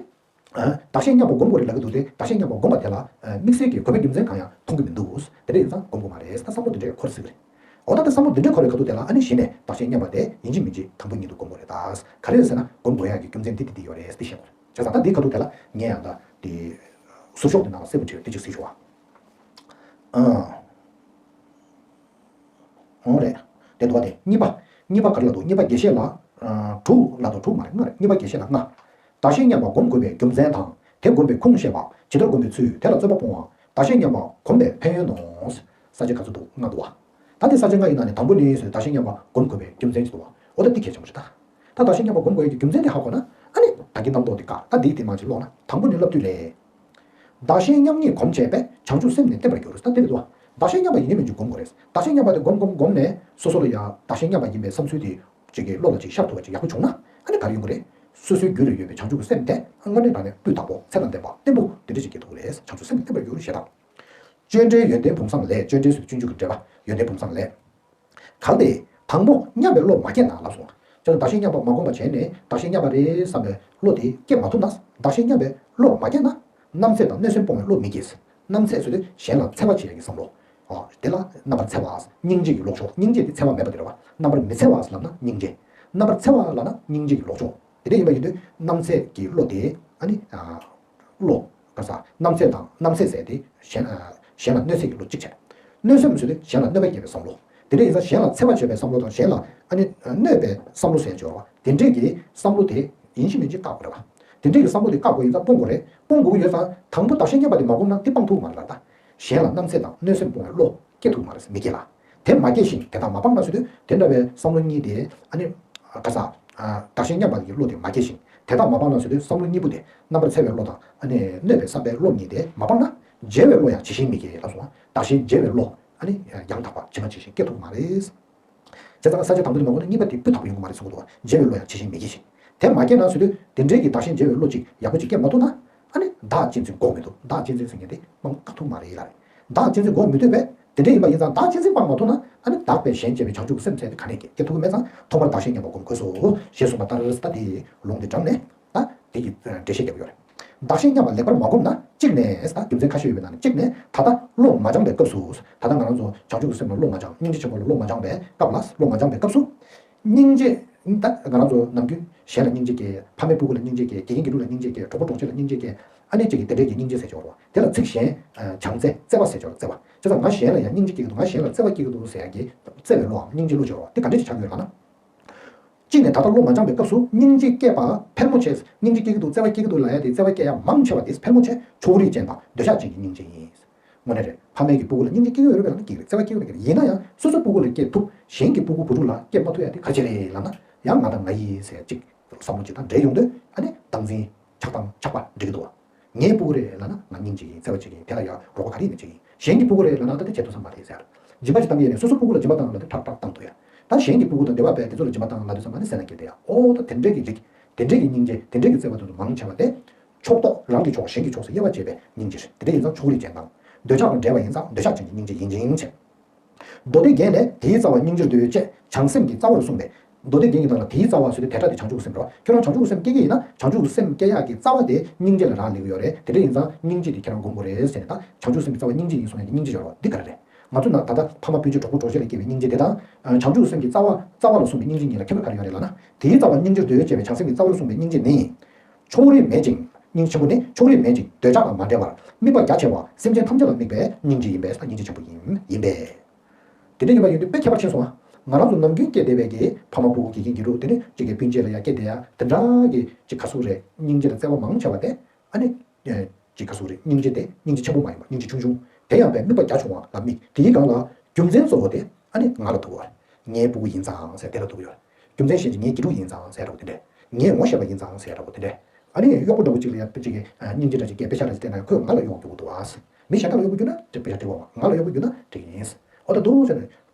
བདག་གཞན་མཉམ་པ་སྒོམ་དགོས་རེད་ལབ་ཀྱི་འདུག་སྟེ། བདག་གཞན་མཉམ་པ་སྒོམ་པ་དེ་ལ་དམིགས་བསལ་གྱི་དགོས་པའི་རྒྱུ་མཚན་གང་ཡང་མཐོང་གི་མི་འདུག་དེ་འདྲ་ཡིན་ཙང་སྒོམ་དགོས་མ་རེད། ད་བསམ་བློ་དེ་འདྲས་འཁོར་སྲིད་ཀྱི་རེད། འོ་ད་ལྟ་བསམ་བློ་དེ་འདྲས་འཁོར་བའི་ཁ་ཐུག་དེ་ལ་ཨ་ནི་གཞི་ནས་བདག་གཞན་མཉམ་པ་དེ་ཡིན་གཅིག་མིན་གཅིག་དང་པོ་ཉིད་དུ་སྒོམ་དགོས་རེད་ད། ག་རེ་རེད་ཟེར་ན་སྒོམ་དགོས་ཡག་གི་རྒྱུ་མཚན་འདི་འདི་འདི་ཡོད་རེད་འདི་བཤད་དགོས་རེད། བྱས་ཙང་ད་འདིའི་ཁ་ཐུག་དེ་ལ་ངས་ཡང་ད་དེ་ཟུར་ཤོག་དེ་ནང་ལ་གསལ་པོ་བྲིས་ཡོད་དེ་གཅིག་གཟིགས་ཤོག་ཨ། འོ་རེད། དེ་འདུག་བ་དེ་གཉིས་པ། གཉིས་པ་ག་རེ་ལབ་འདུག་གཉིས་པ་རྒྱས་བཤད་ལ། ཨ། དྲུག་ལབ་འདུག་དྲུག་མ་རེད། ལྔ་རེད། གཉིས་པ་རྒྱས་བཤད་ལ་ལྔ། བདག་གཞན་མཉམ་པ་སྒོམ་དགོས་པའི་རྒྱུ་མཚན་དང་། དེ་སྒོམ་པའི་ཁུངས་བཤད་པ། ཇི་ལྟར་སྒོམ་པའི་ཚུལ། དེ་ལ་རྩོད་པ་སྤོང་བ། བདག་གཞན་མཉམ་པ་སྒོམ་པའི་ཕན་ཡོན་ནོ། ས་བཅད་ག་ཚོད་འདུག་ལྔ་འདུག་བ། ད་དེ་ས་བཅད་ལྔ་ཡི་ནང་ནས་དང་པོ་ནི་བདག་གཞན་མཉམ་པ་སྒོམ་དགོས་པའི་རྒྱུ་མཚན་ཅིག་འདུག་བ། འོ་ད་འདི་གལ་ཆེན་པོ་རེད་ད། ད་བདག་གཞན་མཉམ་པ་སྒོམ་དགོས་ཡག་གི་རྒྱུ་མཚན་དེ་ཧ་གོ་ན། ཨ་ནི་ད་གིན་རྣམ་རྟོག་དེ་བཀག་ད་འདིའི་དེ་མ་ཅིག་ཀློག་ན་དང་པོ་ནི་བསླབ་བཏུས་ལས། བདག་གཞན་མཉམ་ཉིད་སྒོམ་བྱས་པས་བྱང་ཆུབ་སེམས་ནི་བརྟན་པར་འགྱུར། ད་དེ་རེད་དོ། བདག་གཞན་མཉམ་པ་ཡིན་གཅིག་མིན་གཅིག་སྒོམ་དགོས་རེད། བདག་གཞན་མཉམ་པ་དེ་སྒོམ་སྒོམ་སྒོམ་ནས་སོ་སོ་ལ་ཡ་བདག་གཞན་མཉམ་པ་ཡིན་པའི་བསམ་ཚུལ་དེ་ཅིག་གི་བློ་ལ་ཅིག་ཤར་ཐུབ་པ་ཅིག་ཡག་པོ་བྱུང་ན། ཨ་ནི་ག་རེ་ཡོང་གི་རེད། སོ་སོའི་རྒྱུད་ལ་ཡོད་པའི་བྱང་ཆུབ་ཀྱི་སེམས་དེ་དངོས་གནས་དྲང་གནས་སྤུས་དག་པོ་ཚད་དང་ལྡན་པ་བརྟན་པོ་དེ་འདྲ་ཅིག་སྐྱེ་ཐུབ་ཀྱི་རེད། བྱང་ཆུབ་སེམས་དེ་བརྟན་པར་འགྱུར་ཞེས་དང་། སྤྱོད་འབྲས་ཡོན་ཏན་བུམ་བཟང་ལས། སྤྱོད་འབྲས་ཟེར་སྤྱོད་འཇུག་གི་འབྲས་བུ་ཡོན་ཏན་བུམ་བཟང་ལས། གལ་ཏེ་དང་པོ་མཉམ་པའི་བློ་མ་སྐྱེས་ན་ལབ་སོང་། ཅེས་བདག་གཞན་མཉམ་པ་མ་བསྒོམས་པ་བྱས་ནས་བདག་གཞན་མཉམ་པ་རེད་བསམ་པའི་བློ་དེ་སྐྱེ་མ་ཐུབ་ན། བདག་གཞན་མཉམ་པའི་བློ་མ་སྐྱེས་ན། རྣམ་འཚེ་དང་གནོད་སེམས་སྤོང་བའི་བློ་མི་སྐྱེ། རྣམ་འཚེ་ཟེར་དུས་གཞན་ལ་འཚེ་བ་བྱེད་ཡག་གི་བསམ་བློ། ཨོ། དེ་ལ་རྣམ་པར་འཚེ་བ། སྙིང་རྗེ་ཡི་ལོག་ཕྱོགས། སྙིང་རྗེ་དེ་འཚེ་བ་མེད་པ་དེ་རེད་བ། རྣམ་པར་མི་འཚེ་བ་ལབ་ན་སྙིང་རྗེ། རྣམ་པར་འཚེ་བ་ལབ་ན་སྙིང་རྗེ་ཡི་ལོག་ཕྱོགས། དེ་འདྲ་ཡིན་པ་ཡིན་དུས་རྣམ་འཚེ་གི་བློ་དེ་ཨ་ནི། ཨ། བློ། ག་ས། རྣམ་འཚེ་དང་རྣམ་འཚེ་ཟེར་དེ་གཞན། ཨ། གཞན་ལ་གནོད་འཚེ་གི་བློ་གཅིག་བྱས། གནོད་སེམས་ཟེར་དེ་གཞན་ལ་གནོད་པ་སྐྱེལ་བའི་བསམ་བློ། དེ་འདྲ་ཡིན་ཙང་གཞན་ལ་འཚེ་བ་བྱེད་པའི་བསམ་བློ་དང་གཞན་ལ་ཨ་ནི་གནོད་པའི་བསམ་བློ་ཟེར་སྦྱོར་བ་དེ་འདྲས་ཀྱི་བསམ་བློ་དེ་ཡིན་གཅིག་མིན་གཅིག་བཀག་དགོས་རེད་བ། དེ་འདྲས་ཀྱི་བསམ་བློ་དེ་བཀག་དགོས་ཡིན་ཙང་སྤོང་དགོས་རེད། སྤོང་དགོས་ཀྱི་ཡོད་ཙང་དང་པོ་བདག་གཞན་མཉམ་པ་དེ་མ་སྒོམ་ན་དེ་སྤང་ཐུབ་མ་རེད་ལ། ད་གཞན་ལ་རྣམ་འཚེ་དང་གནོད་སེམས་སྤོང་བའི་བློ་སྐྱེ་ཐུབ་མ་རེད། མི་སྐྱེ་ལ། དེ་མ་སྐྱེས་ཤིང་དེ་དག་མ་སྤངས་ན་ཟེར་དུས་དེ་འདྲ་བའི་བསམ་བློ་གཉིས་དེ་ཨ་ནི། ག་ས། ཨ། བདག་གཞན་མཉམ་པ་གི་བློ་དེ་མ་སྐྱེས་ཤིང་དེ་དག་མ་སྤངས་ན་ཟེར་དུས་བསམ་བློ་གཉིས་པོ་དེ་རྣམ་པར་འཚེ་བའི་བློ་དང་ཨ་ནི་གནོད་པའི་བསམ་པའི་བློ་གཉིས་དེ་མ་སྤངས་ན། བརྗེ་བའི་བློ་ཡང་ཇི་བཞིན་མི་སྐྱེ་ལབ་སོང་བ། བདག་གཞན་བརྗེ་བའི་བློ་ཨ་ནི་ཡང་དག་པ་ཇི་མ་ཇི་བཞིན་སྐྱེ་ཐུབ་མ་རེད། བྱས་ཙང་ས་བཅད་དང་པོ་དེ་མ་གོ་ན་གཉིས་པ་དེ་སྤུས་དག་པོ་ཡོང་གི་མ་རེད་གསུང་གི་འདུག་བ། བརྗེ་བའི་བློ་ཡང་ཇི་བཞིན་མི་སྐྱེ་ཞིང་། དེ་མ་སྐྱེས་ན་ཟེར་དུས་དེ་འདྲའི་གི་བདག་གཞན་བརྗེ་བའི་བློ་གཅིག་ཡག་པོ་གཅིག་སྐྱེ་མ་ཐུབ་ན། ཨ་ནི་བདག་གཅེས་འཛིན་འགོག་མི་ཐུབ། བདག་གཅེས་འཛིན་ཟེར་མཁན་དེ་སྤང་བཀག་ཐུབ་མ་རེད་ལ་རེད། བདག་གཅེས་འཛིན་འགོག་མི་ཐུབ་པས། དེ་འདྲ་ཡིན་པ་ཡིན་ཙང་བདག་གཅེས་འཛིན་སྤང་མ་ཐུབ་ན། ཨ་ནི་བདག་པས་གཞན་གཅེས་པའི་བྱང་ཆུབ་སེམས་ཟེར་དེ་ག་ནས་སྐྱེ། སྐྱེ་ཐུབ་ཀྱི་མེད་ཙང་ཐོག་མར་བདག་གཞན་མཉམ་པ་སྒོམ་དགོས་སོ། ཞེས་གསུངས་པ་ལྟར་ད་དེ་ལུང་དེ་དྲངས་ནས་ད་དེ་གི་འགྲེལ་བཤད་རྒྱབ་ཡོད་རེད། བདག་གཞན་མཉམ་པ་ལེགས་པར་མ་བསྒོམས་ན། གཅིག་ནས། ད་རྒྱུ་མཚན་ཁ་ཤས་ཡོད་པའི་ནང་ནས་གཅིག་ནས། ད་ལྟ་བློ་མ་སྦྱངས་པའི་སྐབས་སུ། ད་ལྟ་ང་རང་ཚོ་བྱང་ཆུབ་ཀྱི་སེམས་ལ་བློ་མ་སྦྱངས། སྙིང་རྗེ་ཆེན་པོ་ལ་བློ་མ་སྦྱངས་པའི་སྐབས་ལ། བློ་མ་སྦྱངས་པའི་སྐབས་སུ། སྙིང་རྗེ། ད་ང་རང་ཚོ་ནམ་རྒྱུན་གཞན་ལ་སྙིང་རྗེ་སྐྱེ། ཕ་མའི་སྤུ་གུ་ལ་སྙིང་རྗེ་སྐྱེ། དགེ་རྒན་དགེ་ཕྲུག་ལ་སྙིང་རྗེ་སྐྱེ། གྲོགས་པོ་གྲོགས་མཆེད་ལ་སྙིང་རྗེ་སྐྱེ། ཨ་ནི་གཅིག་གིས་དེ་འདྲས་ཀྱི་སྙིང་རྗེ་ཟེར་གྱི་ཡོད་རེད་བ། དེ་ལ་ཚིག་གཞན་བྱམས་བརྩེ། བརྩེ་བ་ཟེར་གྱི་ཡོད་རེད། བརྩེ་བ། བྱས་ཙང་ང་གཞན་ལ་ཡང་སྙིང་རྗེ་སྐྱེ་གི་འདུག་ང་གཞན་ལ་བརྩེ་བ་སྐྱེ་གི་འདུག་ཟེར་ཡ་གི་བརྩེ་བའི་བློའམ་སྙིང་རྗེའི་བློ་སྦྱོར་བ་དེ་ག་འདྲས་ཅིག་ཆགས་ཀྱི་ཡོད་ལབ་ན། གཅིག་ནས་ད་ལྟ་བློ་མ་སྦྱངས་པའི་སྐབས་སུ་སྙིང་རྗེ་སྐྱེས་པ་ཕལ་མོ་ཆེ། སྙིང་རྗེ་སྐྱེ་གི་འདུག་བརྩེ་བ་སྐྱེ་གི་འདུག་ལབ་ཡ་དེ། བརྩེ་བ་སྐྱེ་ཡ་མང་ཆེ་བ་དེ་ཕལ་མོ་ཆེ་ཕྱོགས་རིས་ཅན་དང་འདོད་ཆགས་ཅན་གྱི་སྙིང་རྗེ་ཡིན། དངོས་གནས་རེད། ཕ་མའི་གི་སྤུ་གུ་ལ་སྙིང་རྗེ་སྐྱེ་གི་ཡོད་རེད་པས་ལབ་ན་སྐྱེ་གི་རེད། བརྩེ་བ་སྐྱེ་གི་རེད། ཡིན་ན་ཡང་སོ་སོའི་སྤུ་གུ་ལ་སྐྱེ་ཐུབ། གཞན་གྱི་སྤུ་གུ་བུ་ཕྲུག་ལ་སྐྱེ་མ་ཐུབ་ཡ་དེ་ག་རེ་བྱས་རེད་ལབ་ན། ཡང་ང་དང་ང་ཡི་ཟེར་ཅིག་བསམ་བློ་ཅིག་དང་འབྲེལ་ཡོང་དུས། ཨ་ནི་བདག་འཛིན། ཆགས་སྡང་ཆགས་པ་འགྲིག་གི་འདུག་ངའི་སྤུ་གུ་རེད་ལབ་ན་ང་སྙིང་རྗེ་ཡིན། བརྩེ་བ་བྱེད་ཀྱི་ཡིན། དེ་ལ་ཡང་རོགས་པ་ག་རེ་ཡིན་ན་བྱེད་ཀྱི་ཡིན། གཞན་གྱི་སྤུ་གུ་རེད་ལབ་ན་ད་དེ་བྱེད་ཐུབ་ས་མ་རེད་ཟེར། སྦྱིན་པ་ཅིག་བཏང་གི་ཡིན་ནའི་སོ་སོའི་སྤུ་གུ་ལ་སྦྱིན་པ་བཏང་ལབ་དུས་ཁྲག་ཁྲག་བཏང་འདུག་ཡ། ད་གཞན་གྱི་སྤུ་གུ་དང་འབྲེལ་བ་བས་དེ་ཚོ་ལ་སྦྱིན་པ་བཏང་ལབ་དུས་ཙམ་པ་ནི་སེམས་ནང་སྐྱིད་དེ་ཡ། ཨོ་ད་དེ་འདྲས་ཀྱི་རིགས། དེ་འདྲས་ཀྱི་སྙིང་རྗེ། དེ་འདྲས་ཀྱི་བརྩེ་བ་དེ་ཚོ་མང་ཆེ་བ་དེ། ཕྱོགས་གཏོགས། རང་གི་ཕྱོགས། གཞན་གྱི་ཕྱོགས་སུ་དབྱེ་བ་བྱས་པའི་སྙིང་རྗེ་རེད། དེ་འདྲས་ཡིན་ཙང་ཕྱོགས་རིས་ཅན་དང་། འདོད་ཆགས་དང་བྲལ་བ་ཡིན་ཙང་འདོད་ཆགས་ཅན་གྱི་སྙིང་རྗེ་ཡིན་ཅིང་བྱས། མདོ་སྡེ་རྒྱན་ལས། དེའི་རྩ་བ་སྙིང་རྗེར་འདོད་ཅེས་བྱང་སེམས་ཀྱི་རྩ་བར་གསུངས་པས། མདོ་སྡེ་རྒྱན་གྱི་ནང་ལ་དེའི་རྩ་བ་ཟེར་དུས་དེ་སྒྲ་དེ་བྱང་ཆུབ་སེམས་རེད་བ། ཁྱོད་རང་བྱང་ཆུབ་སེམས་སྐྱེ་གི་ཡིན་ན་བྱང་ཆུབ་སེམས་སྐྱེ་ཡག་གི་རྩ་བ་དེ་སྙིང་རྗེ་ལ་རག་ལས་ཀྱི་ཡོད་རེད། དེ་འདྲ་ཡིན་ཙང་སྙིང་རྗེ་དེ་ཁྱེད་རང་སྒོམ་དགོས་རེད་ཟེར་ནས། ད་བྱང་ཆུབ་སེམས་ཀྱི་རྩ་བ་སྙིང་རྗེ་ཡིན་གསུངས་ཡག་གི་སྙིང་རྗེ་སྦྱོར་བ་འདི་ག་རེ་རེད། ང་ཚོ་ནང་ད་ལྟ་ཕ་མ་སྤུན་མཆེད་གྲོགས་པོ་གྲོགས་མཆེད་ལ་སྐྱེ་བའི་སྙིང་རྗེ་དེ་དང་། བྱང་ཆུབ་སེམས་ཀྱི་རྩ་བ། རྩ་བ་ལ་གསུངས་པའི་སྙིང་རྗེ་གཉིས་ལ་ཁྱད་པར་ག་རེ་ཡོད་རེད་ལབ་ན། དེའི་རྩ་བ་སྙིང་རྗེར་འདོད་ཅེས་པའི་བྱང་སེམས་ཀྱི་རྩ་བར་གསུངས་པའི་སྙིང་རྗེ་ནི། ཕྱོགས་རིས་མེད་ཅིང་། སྙིང་ཆེན་པོ་ནི། ཕྱོགས་རིས་མེད་ཅིང་འདོད་ཆགས་དང་མ་བྲལ་བར་དམིགས་པ་རྒྱ་ཆེ་བ་སེམས་ཅན་ཐམས་ཅད་ལ་དམིགས་པའི་སྙིང་རྗེ་ཡིན་པས་སྙིང་རྗེ་ཆེན་པོ་ཡིན། ཡིན་པས། དེ་འདྲ་ཡིན་པ་ཡིན་དུས་དཔེ་ཁྱད་པར་ཕྱིན་སོང་ང་། ང་རང་ཚོ་ནམ་རྒྱུན་སྐྱེས་བསྡད་པའི་གི་ཕ་མ་སྤུ་གུ་དགེ་རྒན་དགེ་ཕྲུག་དེ་ནི་གཅིག་གི་སྤུན་མཆེད་ལ་ཡང་སྐྱེས་བསྡད་ཡ་དེ་འདྲ་གི་ཅིག་ག་ཟེར་རེད། སྙིང་རྗེ་དང་བརྩེ་བ་མང་ཆེ་བ་དེ། ཨ་ནི། ཅིག་ག་ཟེར་རེད། སྙིང་རྗེ་དེ་སྙིང་རྗེ་ཆེན་པོ་མ་ཡིན་པ་སྙིང་རྗེ་ཆུང་ཆུང་། དེ་ཡང་དཔེ་དམིགས་པ་རྒྱ་ཆུང་བ་ལ་དམིགས། དེའི་སྒང་ལ་རྒྱུ་མཚན་གཙོ་བོ་དེ་ཨ་ནི་ང་ལ་ཐུག་པ། ངའི་སྤུ་གུ་ཡིན་ཙང་ཟེར་དེ་ལ་ཐུག་ཡོད། རྒྱུ་མཚན་གཞན་གྱིས་ངའི་དགེ་ཕྲུག་ཡིན་ཙང་ཟེར་འདྲ་བོ་དེ་འདྲས། ངས་ངོ་ཤེས་པ་ཡིན་ཙང་ཟེར་འདྲ་བོ་དེ་འདྲས། ཨ་ནི་གཡོག་པོ་འདྲ་བོ་གཅིག་ལ་ཡང་དཔེ་གཅིག་གི་སྙིང་རྗེ་འདྲ་ཅིག་སྐྱེས། དཔེ་ཆ་འདྲ་ཅིག་བལྟས་ན་ཡང་ཁོས་ང་ལ་གཡོག་རྒྱུག་གི་འདུག་ཨ། མི་གཞན་དག་ལ་གཡོག་པོ་རྒྱུག་ན་དཔེ་ཆ་འགྲིག་པ། ང་ལ་གཡོག་པོ་རྒྱུག་ན་འགྲིག་གི་ཡིན། ཨོ་ད་འདུག་ཟེར་ནས།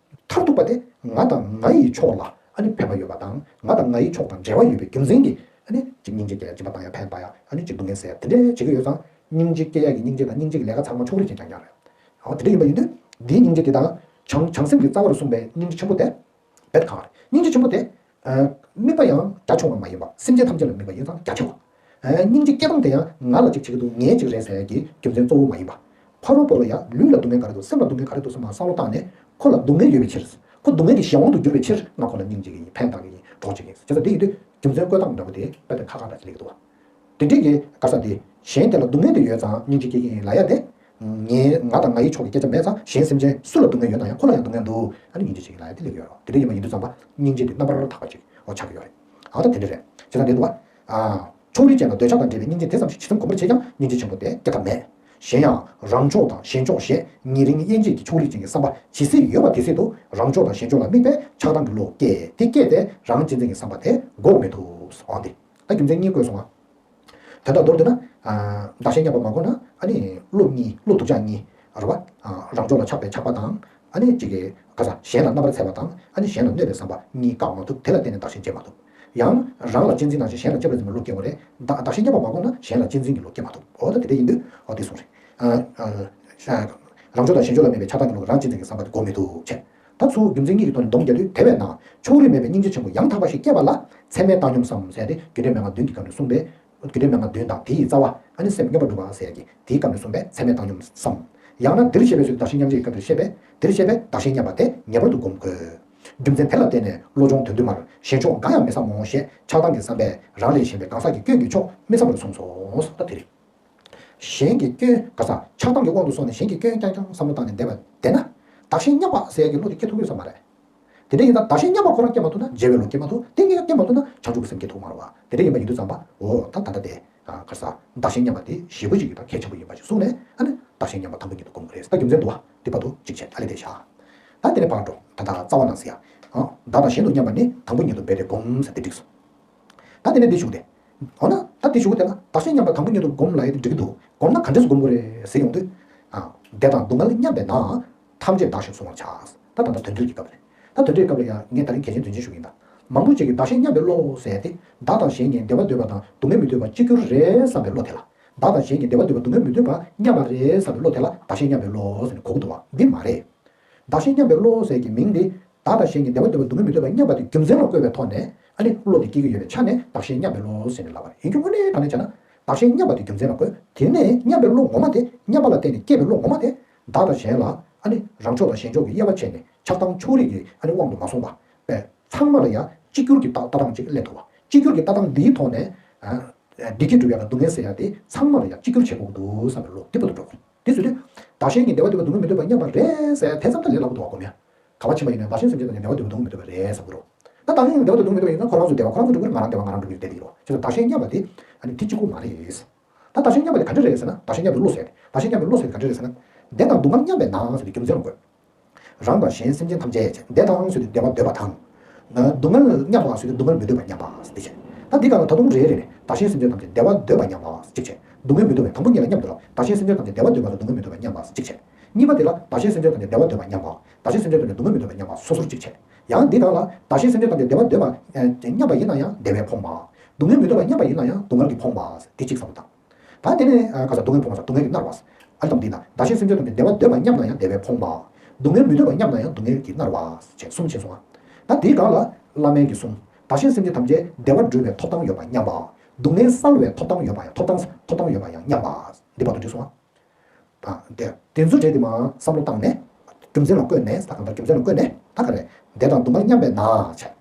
མཐར་ཐུག་པ་དེ་ང་དང་ང་ཡི་ཕྱོགས་ལ་ཨ་ནི་ཕན་པ་ཡོད་པ་དང་། ང་དང་ང་ཡི་ཕྱོགས་དང་འབྲེལ་བ་ཡོད་པའི་རྒྱུ་མཚན་གྱིས་ཨ་ནི་ཅིག་སྙིང་རྗེ་སྐྱེ། སྦྱིན་པ་བཏང་ཡ་ཕན་པ་ཡ། ཨ་ནི་ཅིག་སྡུག་བསྔལ་སེལ་ཡ་དེ་འདྲས་བྱེད་ཀྱི་ཡོད་ཙང་། སྙིང་རྗེ་སྐྱེ་ཡ་གི་སྙིང་རྗེ་དང་སྙིང་རྗེ་གི་ལས་ཀ་ཚང་མ་ཕྱོགས་རིས་ཅན་རྐྱང་རྐྱང་རེད། ཨོ་དེ་འདྲ་ཡིན་པ་ཡིན་དུས། འདིའི་སྙིང་རྗེ་དེ་དང་། བྱང་བྱང་སེམས་ཀྱི་རྩ་བར་གསུངས་པའི་སྙིང་རྗེ་ཆེན་པོ་དེ། རྦད་ཁག་རེད། སྙིང་རྗེ་ཆེན་པོ་དེ། ཨ། དམིགས་པ་ཡང་རྒྱ་ཆུང་བ་མ་ཡིན་པ། སེམས་ཅན་ཐམས་ཅད་ལ་དམིགས་པ་ཡིན་ཙང་རྒྱ་ཆེ་བ། ཨ། སྙིང་རྗེ་སྐྱེ་སྟངས་དེ་ཡང་ང་ལ་ཅིག་བྱེད་ཀྱི་འདུག་ངའི་ཅིག་རེད་ཟེར་ཡ་གི་རྒྱུ་མཚན་གཙོ་བོ་མ་ཡིན་པ། ཕ་རོལ་པོ་ལ་ཡང་ལུས་ལ་སྡུག་བསྔལ་ག་རེ་འདུག་སེམས་ལ་སྡུག་བསྔལ་ག་རེ་འདུག་བསམ་པ་བསམ་བློ་བཏང་ནས། ཁོ་ལ་སྡུག་བསྔལ་ཡོད་པའི་ཕྱིར། ཁོ་སྡུག་བསྔལ་གྱི་གཞན་དབང་དུ་གྱུར་པའི་ཕྱིར་ང་ཁོ་ལ་སྙིང་རྗེ་གི་ཡིན། ཕན་བཏགས་ཀྱི་ཡིན། གྲོགས་བྱེད་ཀྱི་ཡིན། བྱས་ཙང་དེ་ཡིན་དུས་རྒྱུ་མཚན་བཀོད་སྟངས་འདྲ་པོ་དེ་དཔེ་དེ་ཁག་ཁག་འདྲ་ཅིག་སླེབས་ཀྱི་འདུག་བ། དེ་འདྲས་ཀྱི་ག་ས་དེ། གཞན་དེ་ལ་སྡུག་བསྔལ་དེ་ཡོད་ཙང་སྙིང་རྗེ་སྐྱེ་གི་ཡིན་ལབ་ཡ་དེ། ངའི་ང་དང་ང་ཡི་ཕྱོགས་ཀྱི་སྐད་ཆ་མེད་ཙང་གཞན་སེམས་ཅན་སུ་ལ་སྡུག་བསྔལ་ཡོད་ན་ཡང་ཁོ་ལ་ཡང་སྡུག་བསྔལ་འདུག་ཨ་ནི་སྙིང་རྗེ་ཆེ་གི་ལབ་ཡ་དེ་སླེབས་ཡོད་རེད། དེ་འདྲ་ཡིན་པ་ཡིན་དུས་ཙམ་པ་སྙིང་རྗེ་དེ་རྣམ་པར་དག་པ་ཅིག་འོ་ཆགས་ཀྱི་ཡོད་རེད། ཨ་ད་དེ་འདྲ་རེད། བྱས་ཙང་དེ་འདུག་བ། ཨ། ཕྱོགས་རིས་ཅན་དང་འདོད་ཆགས་དང་འབྲེལ་བའི་སྙིང་རྗེ་དེ་ཙམ་ཞིག་ཇི་ཙམ་གོམས་པར་བྱེད་ཀྱང་སྙིང་རྗེ་ཆེན་པོ་དེ་སྐྱེ་ཐབས་མེད། གཞན་ཡང་རང་ཕྱོགས་དང་གཞན་ཕྱོགས་ཞེས་ཉེ་རིང་དབྱེ་འབྱེད་ཀྱི་ཕྱོགས་རིས་ཅན་གྱི་བསམ་པ་ཇི་སྲིད་ཡོད་པ་དེ་སྲིད་དུ་རང་ཕྱོགས་དང་གཞན་ཕྱོགས་ལ་དམིགས་པའི་ཆགས་སྡང་གི་བློ་སྐྱེ། དེ་སྐྱེས་ཏེ་རང་གཅེས་འཛིན་གྱི་བསམ་པ་དེ་འགོག་མི་ཐུབ། འོང་སྟེ། ད་རྒྱུ་མཚན་གཉིས་བཀོད་སོང་ང་། དོན་དག་མདོར་བསྡུས་ན། ཨ། བདག་གཞན་མཉམ་པ་མ་གོ་ན་ཨ་ནི་བློ་གཉིས། བློ་སྡུག་ཅག་གཉིས་རེད་བ། ཨ། རང་ཕྱོགས་ལ་ཆགས་པའི་ཆགས་པ་དང་། ཨ་ནི་གཅིག་གི་ག་ས་གཞན་ལ་རྣམ་པར་འཚེ་བ་དང་ཨ་ནི་གཞན་ལ་གནོད་པའི་བསམ་པ་གཉིས་བཀག་མ་ཐུབ། དེ་ལ་བརྟེན་ནས་བདག་གཞན་བརྗེ་མ་ཐུབ། ཡང་རང་ལ་གཅེས་འཛིན་གནང་ཞིང་གཞན་ལ་གཅེས་པར་འཛིན་པའི་བློ་སྐྱེ་དགོས་རེད། བདག་བདག་གཞན་མཉམ་པ་མ་གོ་ན་གཞན་ལ་གཅེས་འཛིན་གྱི་བློ་སྐྱེ་མ་ཐུབ། འོ་ད་དེ་འདྲ་ཡིན་དུས་འོ་དེ་གསུངས་རེད། ཨ། ཨ། རང་ཕྱོགས་དང་གཞན་ཕྱོགས་ལ་དམིགས་པའི་ཆགས་སྡང་གི་བློ་རང་གཅེས་འཛིན་གྱི་བསམ་པ་དེ་འགོག་མི་ཐུབ་བྱས། ད་ཚུར་རྒྱུ་མཚན་གཉིས་ཀྱི་ཐོག་ནས་སྡོམ་རྒྱག་དུས། དེ་བས་ན་ཕྱོགས་རིས་མེད་པའི་སྙིང་རྗེ་ཆེན་པོ་ཡང་དག་པ་ཞིག་སྐྱེས་པ་ལ་ཚད་མེད་བཏང་སྙོམས་སམ་ཟེར་ཏེ་རྒྱུ་འབྲས་མན་ངག་བདུན་གྱི་སྐབས་ནས་གསུངས་པས། རྒྱུ་འབྲས་མན་ངག་བདུན་དང་དེ་ཡི་རྩ་བ་ཨ་ནི་སེམས་མངོན་པར་སྒྲུབ་པ་ཟེར་གྱི་དེའི་སྐབས་ནས་གསུངས་པས་ཚད་མེད་བཏང་སྙོམས་སམ། ཡང་ན་འདིར་བཤད་པའི་ཚུལ་བདག་གཞན་མཉམ་བརྗེའི་སྐབས་དེར་བཤད་པས། འདིར་བཤད་པའི་བདག་གཞན་མཉམ་པ་དེ་ངེས་པར་དུ་སྒོམ་དགོས། རྒྱུ་མཚན་དེ་ལ་བརྟེན་ནས་བློ་སྦྱོང་དོན་བསྡུ་མར་གཞན་ཕྱོགས་འགའ་ཡང་མི་བསམ་མོ་ཞེས་ཆགས་སྡང་གི་བསམ་པས་རང་ལས་གཞན་པའི་གང་ཟག་གི་སྐྱོན་གྱི་ཕྱོགས་མི་བསམ་པར་གསུངས་སོ། ད་དེ་རེད། གཞན་གྱི་སྐྱོན་ག་ས་ཆགས་སྡང་གི་དབང་དུ་སོང་ནས་གཞན་གྱི་སྐྱོན་རྐྱང་རྐྱང་བསམ་བློ་བཏང་ནས་བསྡད་པ་བསྡད་ན། བདག་གཞན་མཉམ་པ་ཟེར་ཡ་གི་བློ་དེ་སྐྱེ་ཐུབ་ཀྱི་ཡོད་ས་མ་རེད། དེ་འདྲ་ཡིན་ཙང་བདག་གཞན་མཉམ་པ་ཁོ་རང་སྐྱེ་མ་ཐུབ་ན་བརྗེ་བའི་བློ་སྐྱེ་མ་ཐུབ། དེ་གཉིས་ཀ་སྐྱེ་མ་ཐུབ་ན་བྱང་ཆུབ་ཀྱི་སེམས་སྐྱེ་ཐུབ་མ་རེད་བ། དེ་འདྲ་ཡིན་པ་ཡིན་དུས་ཙམ་པ་འོ་ད་ད་ལྟ་དེ་ག་ས་བདག་གཞན་མཉམ་པ་དེ་ཞེ་པོ་ཅིག་གི་ད་གལ་ཆེན་པོ་ཡིན་པ་ཅིག་གསུངས་ནས་ཨ་ནི་བདག་གཞན་མཉམ་པ་དང་པོ་ཉིད་དུ་སྒོམ་དགོས་རེད། ད་རྒྱུ་མཚན་འདུག་བ། འདི་བར་དུ་གཅིག་བྱས། ཨ་ལས་དེ་བཞག་ད་དེ་ནས་ཕར་འགྲོ། ད་ད་རྩ་བ་ནང་ཟེར་ཡ། བདག་དང་གཞན་དུ་མཉམ་པ་ནི་དང་པོ་ཉིད་དུ་འབད་དེ་སྒོམ་ཟེར་དེ་འགྲིག་སོང་། ད་དེ་ནས་འདི་ཞུགས་ཏེ། འོ་ན་ད་འདི་ཞུགས་ཏེ་ན་བདག་གཞན་མཉམ་པ་དང་པོ་ཉིད་དུ་སྒོམ་ལབ་ཡ་དེ་འགྲིག་གི་འདུག་སྒོམ་ན་ག་འདྲས་སེ་སྒོམ་དགོས་རེད་ཟེར་ཡོང་དུས། ཨ། བདེ་དང་སྡུག་བསྔལ་མཉམ་པས་ན། ཐམས་ཅད་བདག་ཞེས་གཟུང་བར་བྱ། ད་ད་ལྟ་དོན་འགྲེལ་གྱི་སྐབས་རེད། ད་དོན་འགྲེལ་སྐབས་ལ་ཡང་ངས་ད་རིང་གལ་ཆེན་དོན་ཆེན་ཞུ་གི་ཡིན་ད། མང་པོ་ཅིག་གིས་བདག་གཞན་མཉམ་པའི་བློ་ཟེར་ཏེ། བདག་དང་གཞན་གཉིས་བདེ་བ་འདོད་པ་དང་སྡུག་བསྔལ་མི་འདོད་པ་གཅིག་གྱུར་རེད་བསམ་པའི་བློ་དེ་ལ། བདག་དང་གཞན་གཉིས་བདེ་བ་འདོད་པ་སྡུག་བསྔལ་མི་འདོད་པ་མཉམ་པ་རེད་བསམ་པའི་བློ་དེ་ལ་བདག་གཞན་མཉམ་པའི་བློ་ཟེར་ནས་གོ་གི་འདུག་བ། འདི་མ་རེད། བདག་གཞན་མཉམ་པའི་བློ་ཟེར་གྱི་མིང་འདི། བདག་དང་གཞན་གཉིས་བདེ་བ་འདོད་པ་སྡུག་བསྔལ་མི་འདོད་པ་མཉམ་པ་དེ་རྒྱུ་མཚན་ལ་བཀོད་པའི་ཐོག་ནས་ཨ་ནི་བློ་དེ་སྐྱེ་གི་ཡོད་པའི་ཆ་ནས་བདག་གཞན་མཉམ་པའི་བློ་ཟེར་ནས་ལབ་པ་རེད། ཡིན་རྒྱུ་དངོས་གནས་དྲང་གནས་བྱས་ན། བདག་གཞན་མཉམ་པ་དེ་རྒྱུ་མཚན་ལ་བཀོད། དེ་ནས་མཉམ་པའི་བློ་ངོ་མ་དེ། མཉམ་པ་ལ་བརྟེན་ནས་སྐྱེས་པའི་བློ་ངོ་མ་དེ། བདག་དང་གཞན་ལ་ཨ་ནི་རང་ཕྱོགས་དང་གཞན་ཕྱོགས་ཀྱི་དབྱེ་བ་ཕྱེ་ནས་ཆགས་སྡང་ཕྱོགས་རིས་ཀྱི་ཨ་ནི་དབང་དུ་མ་སོང་བ་པས་ཚང་མ་ལ་ཡང་གཅིག་གྱུར་གྱི་ལྟ་ལྟ་སྟངས་ཅིག་སླེབས་ཐུབ་པ། གཅིག་གྱུར་གྱི་ལྟ་སྟངས་འདིའི་ཐོག་ནས་ཨ། བདེ་སྐྱིད་སྒྲུབ་ཡག་དང་སྡུག་བསྔལ་སེལ་ཡག་དེ་ཚང་མ་ལ་ཡང་གཅིག་གྱུར་བྱེད་དགོས་ཀྱི་འདུག་བསམ་པའི་བློ་དེ་བར་དུ་འགྲོ་དགོས། དེ་ཟེར་དུས་བདག་གཞན་གཉིས་བདེ་བ་འདོད་པ་སྡུག་བསྔལ་མི་འདོད་པ་མཉམ་པ་རེད་ཟེར་དེ་ཙམ་དུ་ལས་སླ་པོ་འདུག་བ། གོ་མེད། ག་བ་ཕྱིན་པ་ཡིན་ན་བདག་གཞན་སེམས་ཅན་ཐམས་ཅད་བདེ་བ་འདོད་པ་སྡུག་བསྔལ་མི་འདོད་པ་རེད་བསམ་གྱི་རེད། ད་བདག་གཞན་གཉིས་བདེ་བ་འདོད་པ་སྡུག་བསྔལ་མི་འདོད་པ་ཡིན་ན་ཁོ་རང་ཚོ་བདེ་བ་ཁོ་རང་ཚོ་སྒྲུབ་ཀྱི་རེད། ང་རང་བདེ་བ་ང་རང་སྒྲུབ་ཀྱི་རེད་བསྡད་ཀྱི་རེད་བ། བྱས་ཙང་བདག་གཞན་མཉམ་པ་དེ་ཨ་ནི་དེ་གཅིག་པུ་མ་རེད། ད་བདག་གཞན་མཉམ་པ་དེ་ག་འདྲ་རེད་ཟེར་ན། བདག་གཞན་མཉམ་པའི་བློ་ཟེར་ཏེ། བདག་གཞན་མཉམ་པའི་བློ་ཟེར་དེ་ག་འདྲ་རེད་ཟེར་ན། བདེ་དང་སྡུག་བསྔལ་མཉམ་པས་ན་ཟེར་ཏེ་རྒྱུ་མཚན་ལ་འགོད། རང་དང་གཞན་སེམས་ཅན་ཐམས་ཅད་བདེ་དང་ཟེར་དུས་བདེ་བ་འདོད་པ་དང་། སྡུག་བསྔལ་མཉམ་པ་ཟེར་དུས་སྡུག་བསྔལ་མི་འདོད་པ་མཉམ་པ་ཟེར་ཏེ་བྱས། ད་འདི་ག་ལ་ད་དུང་རེ་རེ་ནས་བདག་གཞན་སེམས་ཅན་ཐམས་ཅད་བདེ་བ་འདོད་པ་མཉམ་པ་གཅིག་བྱས། སྡུག་བསྔལ་མི་འདོད་པ། དང་པོ་གཉིས་ལ་མཉམ་དུ་ལ་བདག་གཞན་སེམས་ཅན་ཐམས་ཅད་བདེ་བ་འདོད་པ་དང་སྡུག་བསྔལ་མི་འདོད་པ་མཉམ་པ་གཅིག་བྱས། གཉིས་པ་དེ་ལ་བདག་གཞན་སེམས་ཅན་ཐམས་ཅད་བདེ་བ་འདོད་པ་མཉམ་པ། བདག་གཞན་སེམས་ཅན་ཐམས་ཅད་སྡུག་བསྔལ་མི་འདོད་པ་མཉམ་པ་སོ་སོར་གཅིག་བྱས། ཡང་འདི་དག་ལ་བདག་གཞན་སེམས་ཅན་ཐམས་ཅད་བདེ་བ་འདོད་པ་ཨེ་མཉམ་པ་ཡིན་ན་ཡང་བདེ་བས་ཕོངས་པ། སྡུག་བསྔལ་མི་འདོད་པ་མཉམ་པ་ཡིན་ན་ཡང་སྡུག་བསྔལ་གྱིས་ཕོངས་པ། དེ་གཅིག་བསམ་བློ་བཏང་། ད་དེ་ནས་ཨ་ག་ས་སྡུག་བསྔལ་ཕོངས་པ་སྡུག་བསྔལ་གྱིས་མནར་བ། ཨ་ཙམ་འདི་ན་བདག་གཞན་སེམས་ཅན་ཐམས་ཅད་བདེ་བ་འདོད་པ་མཉམ་ན་ཡང་བདེ་བས་ཕོངས་པ། སྡུག་བསྔལ་མི་འདོད་པ་མཉམ་ན་ཡང་སྡུག་བསྔལ་གྱིས་མནར་བ། བྱས་གསུམ་བྱས་སོང་ང་། ད་དེའི་སྒང་ལ་བླ་མའི་གི་གསུང་། བདག་གཞན་སེམས་ཅན་ཐམས་ཅད་བདེ་བ་སྒྲུབ་པའི་ཐོབ་ཐང་ཡོད་པ་མཉམ་པ། སྡུག་བསྔལ་བསལ་བའི་ཐོབ་ཐང་ཡོད་པ་ཡང་ཐོབ་ཐང་ཐོབ་ཐང་ཡོད་པ་ཡང་མཉམ་པ། འདི་བར་དུ་འགྲིག་སོང་ང་། ད་དེ་དེ་ཚོ་བྲལ་ཏེ་མར་བསམ་བློ་བཏང་ནས། རྒྱུ་མཚན་ལ་བཀོད་ནས་ད་གང་ལྟར་རྒྱུ་མཚན་ལ་བཀོད་ནས་ད་ག་རེ། བདེ་དང་སྡུག་བསྔལ་མཉམ་པས་ན་བྱས།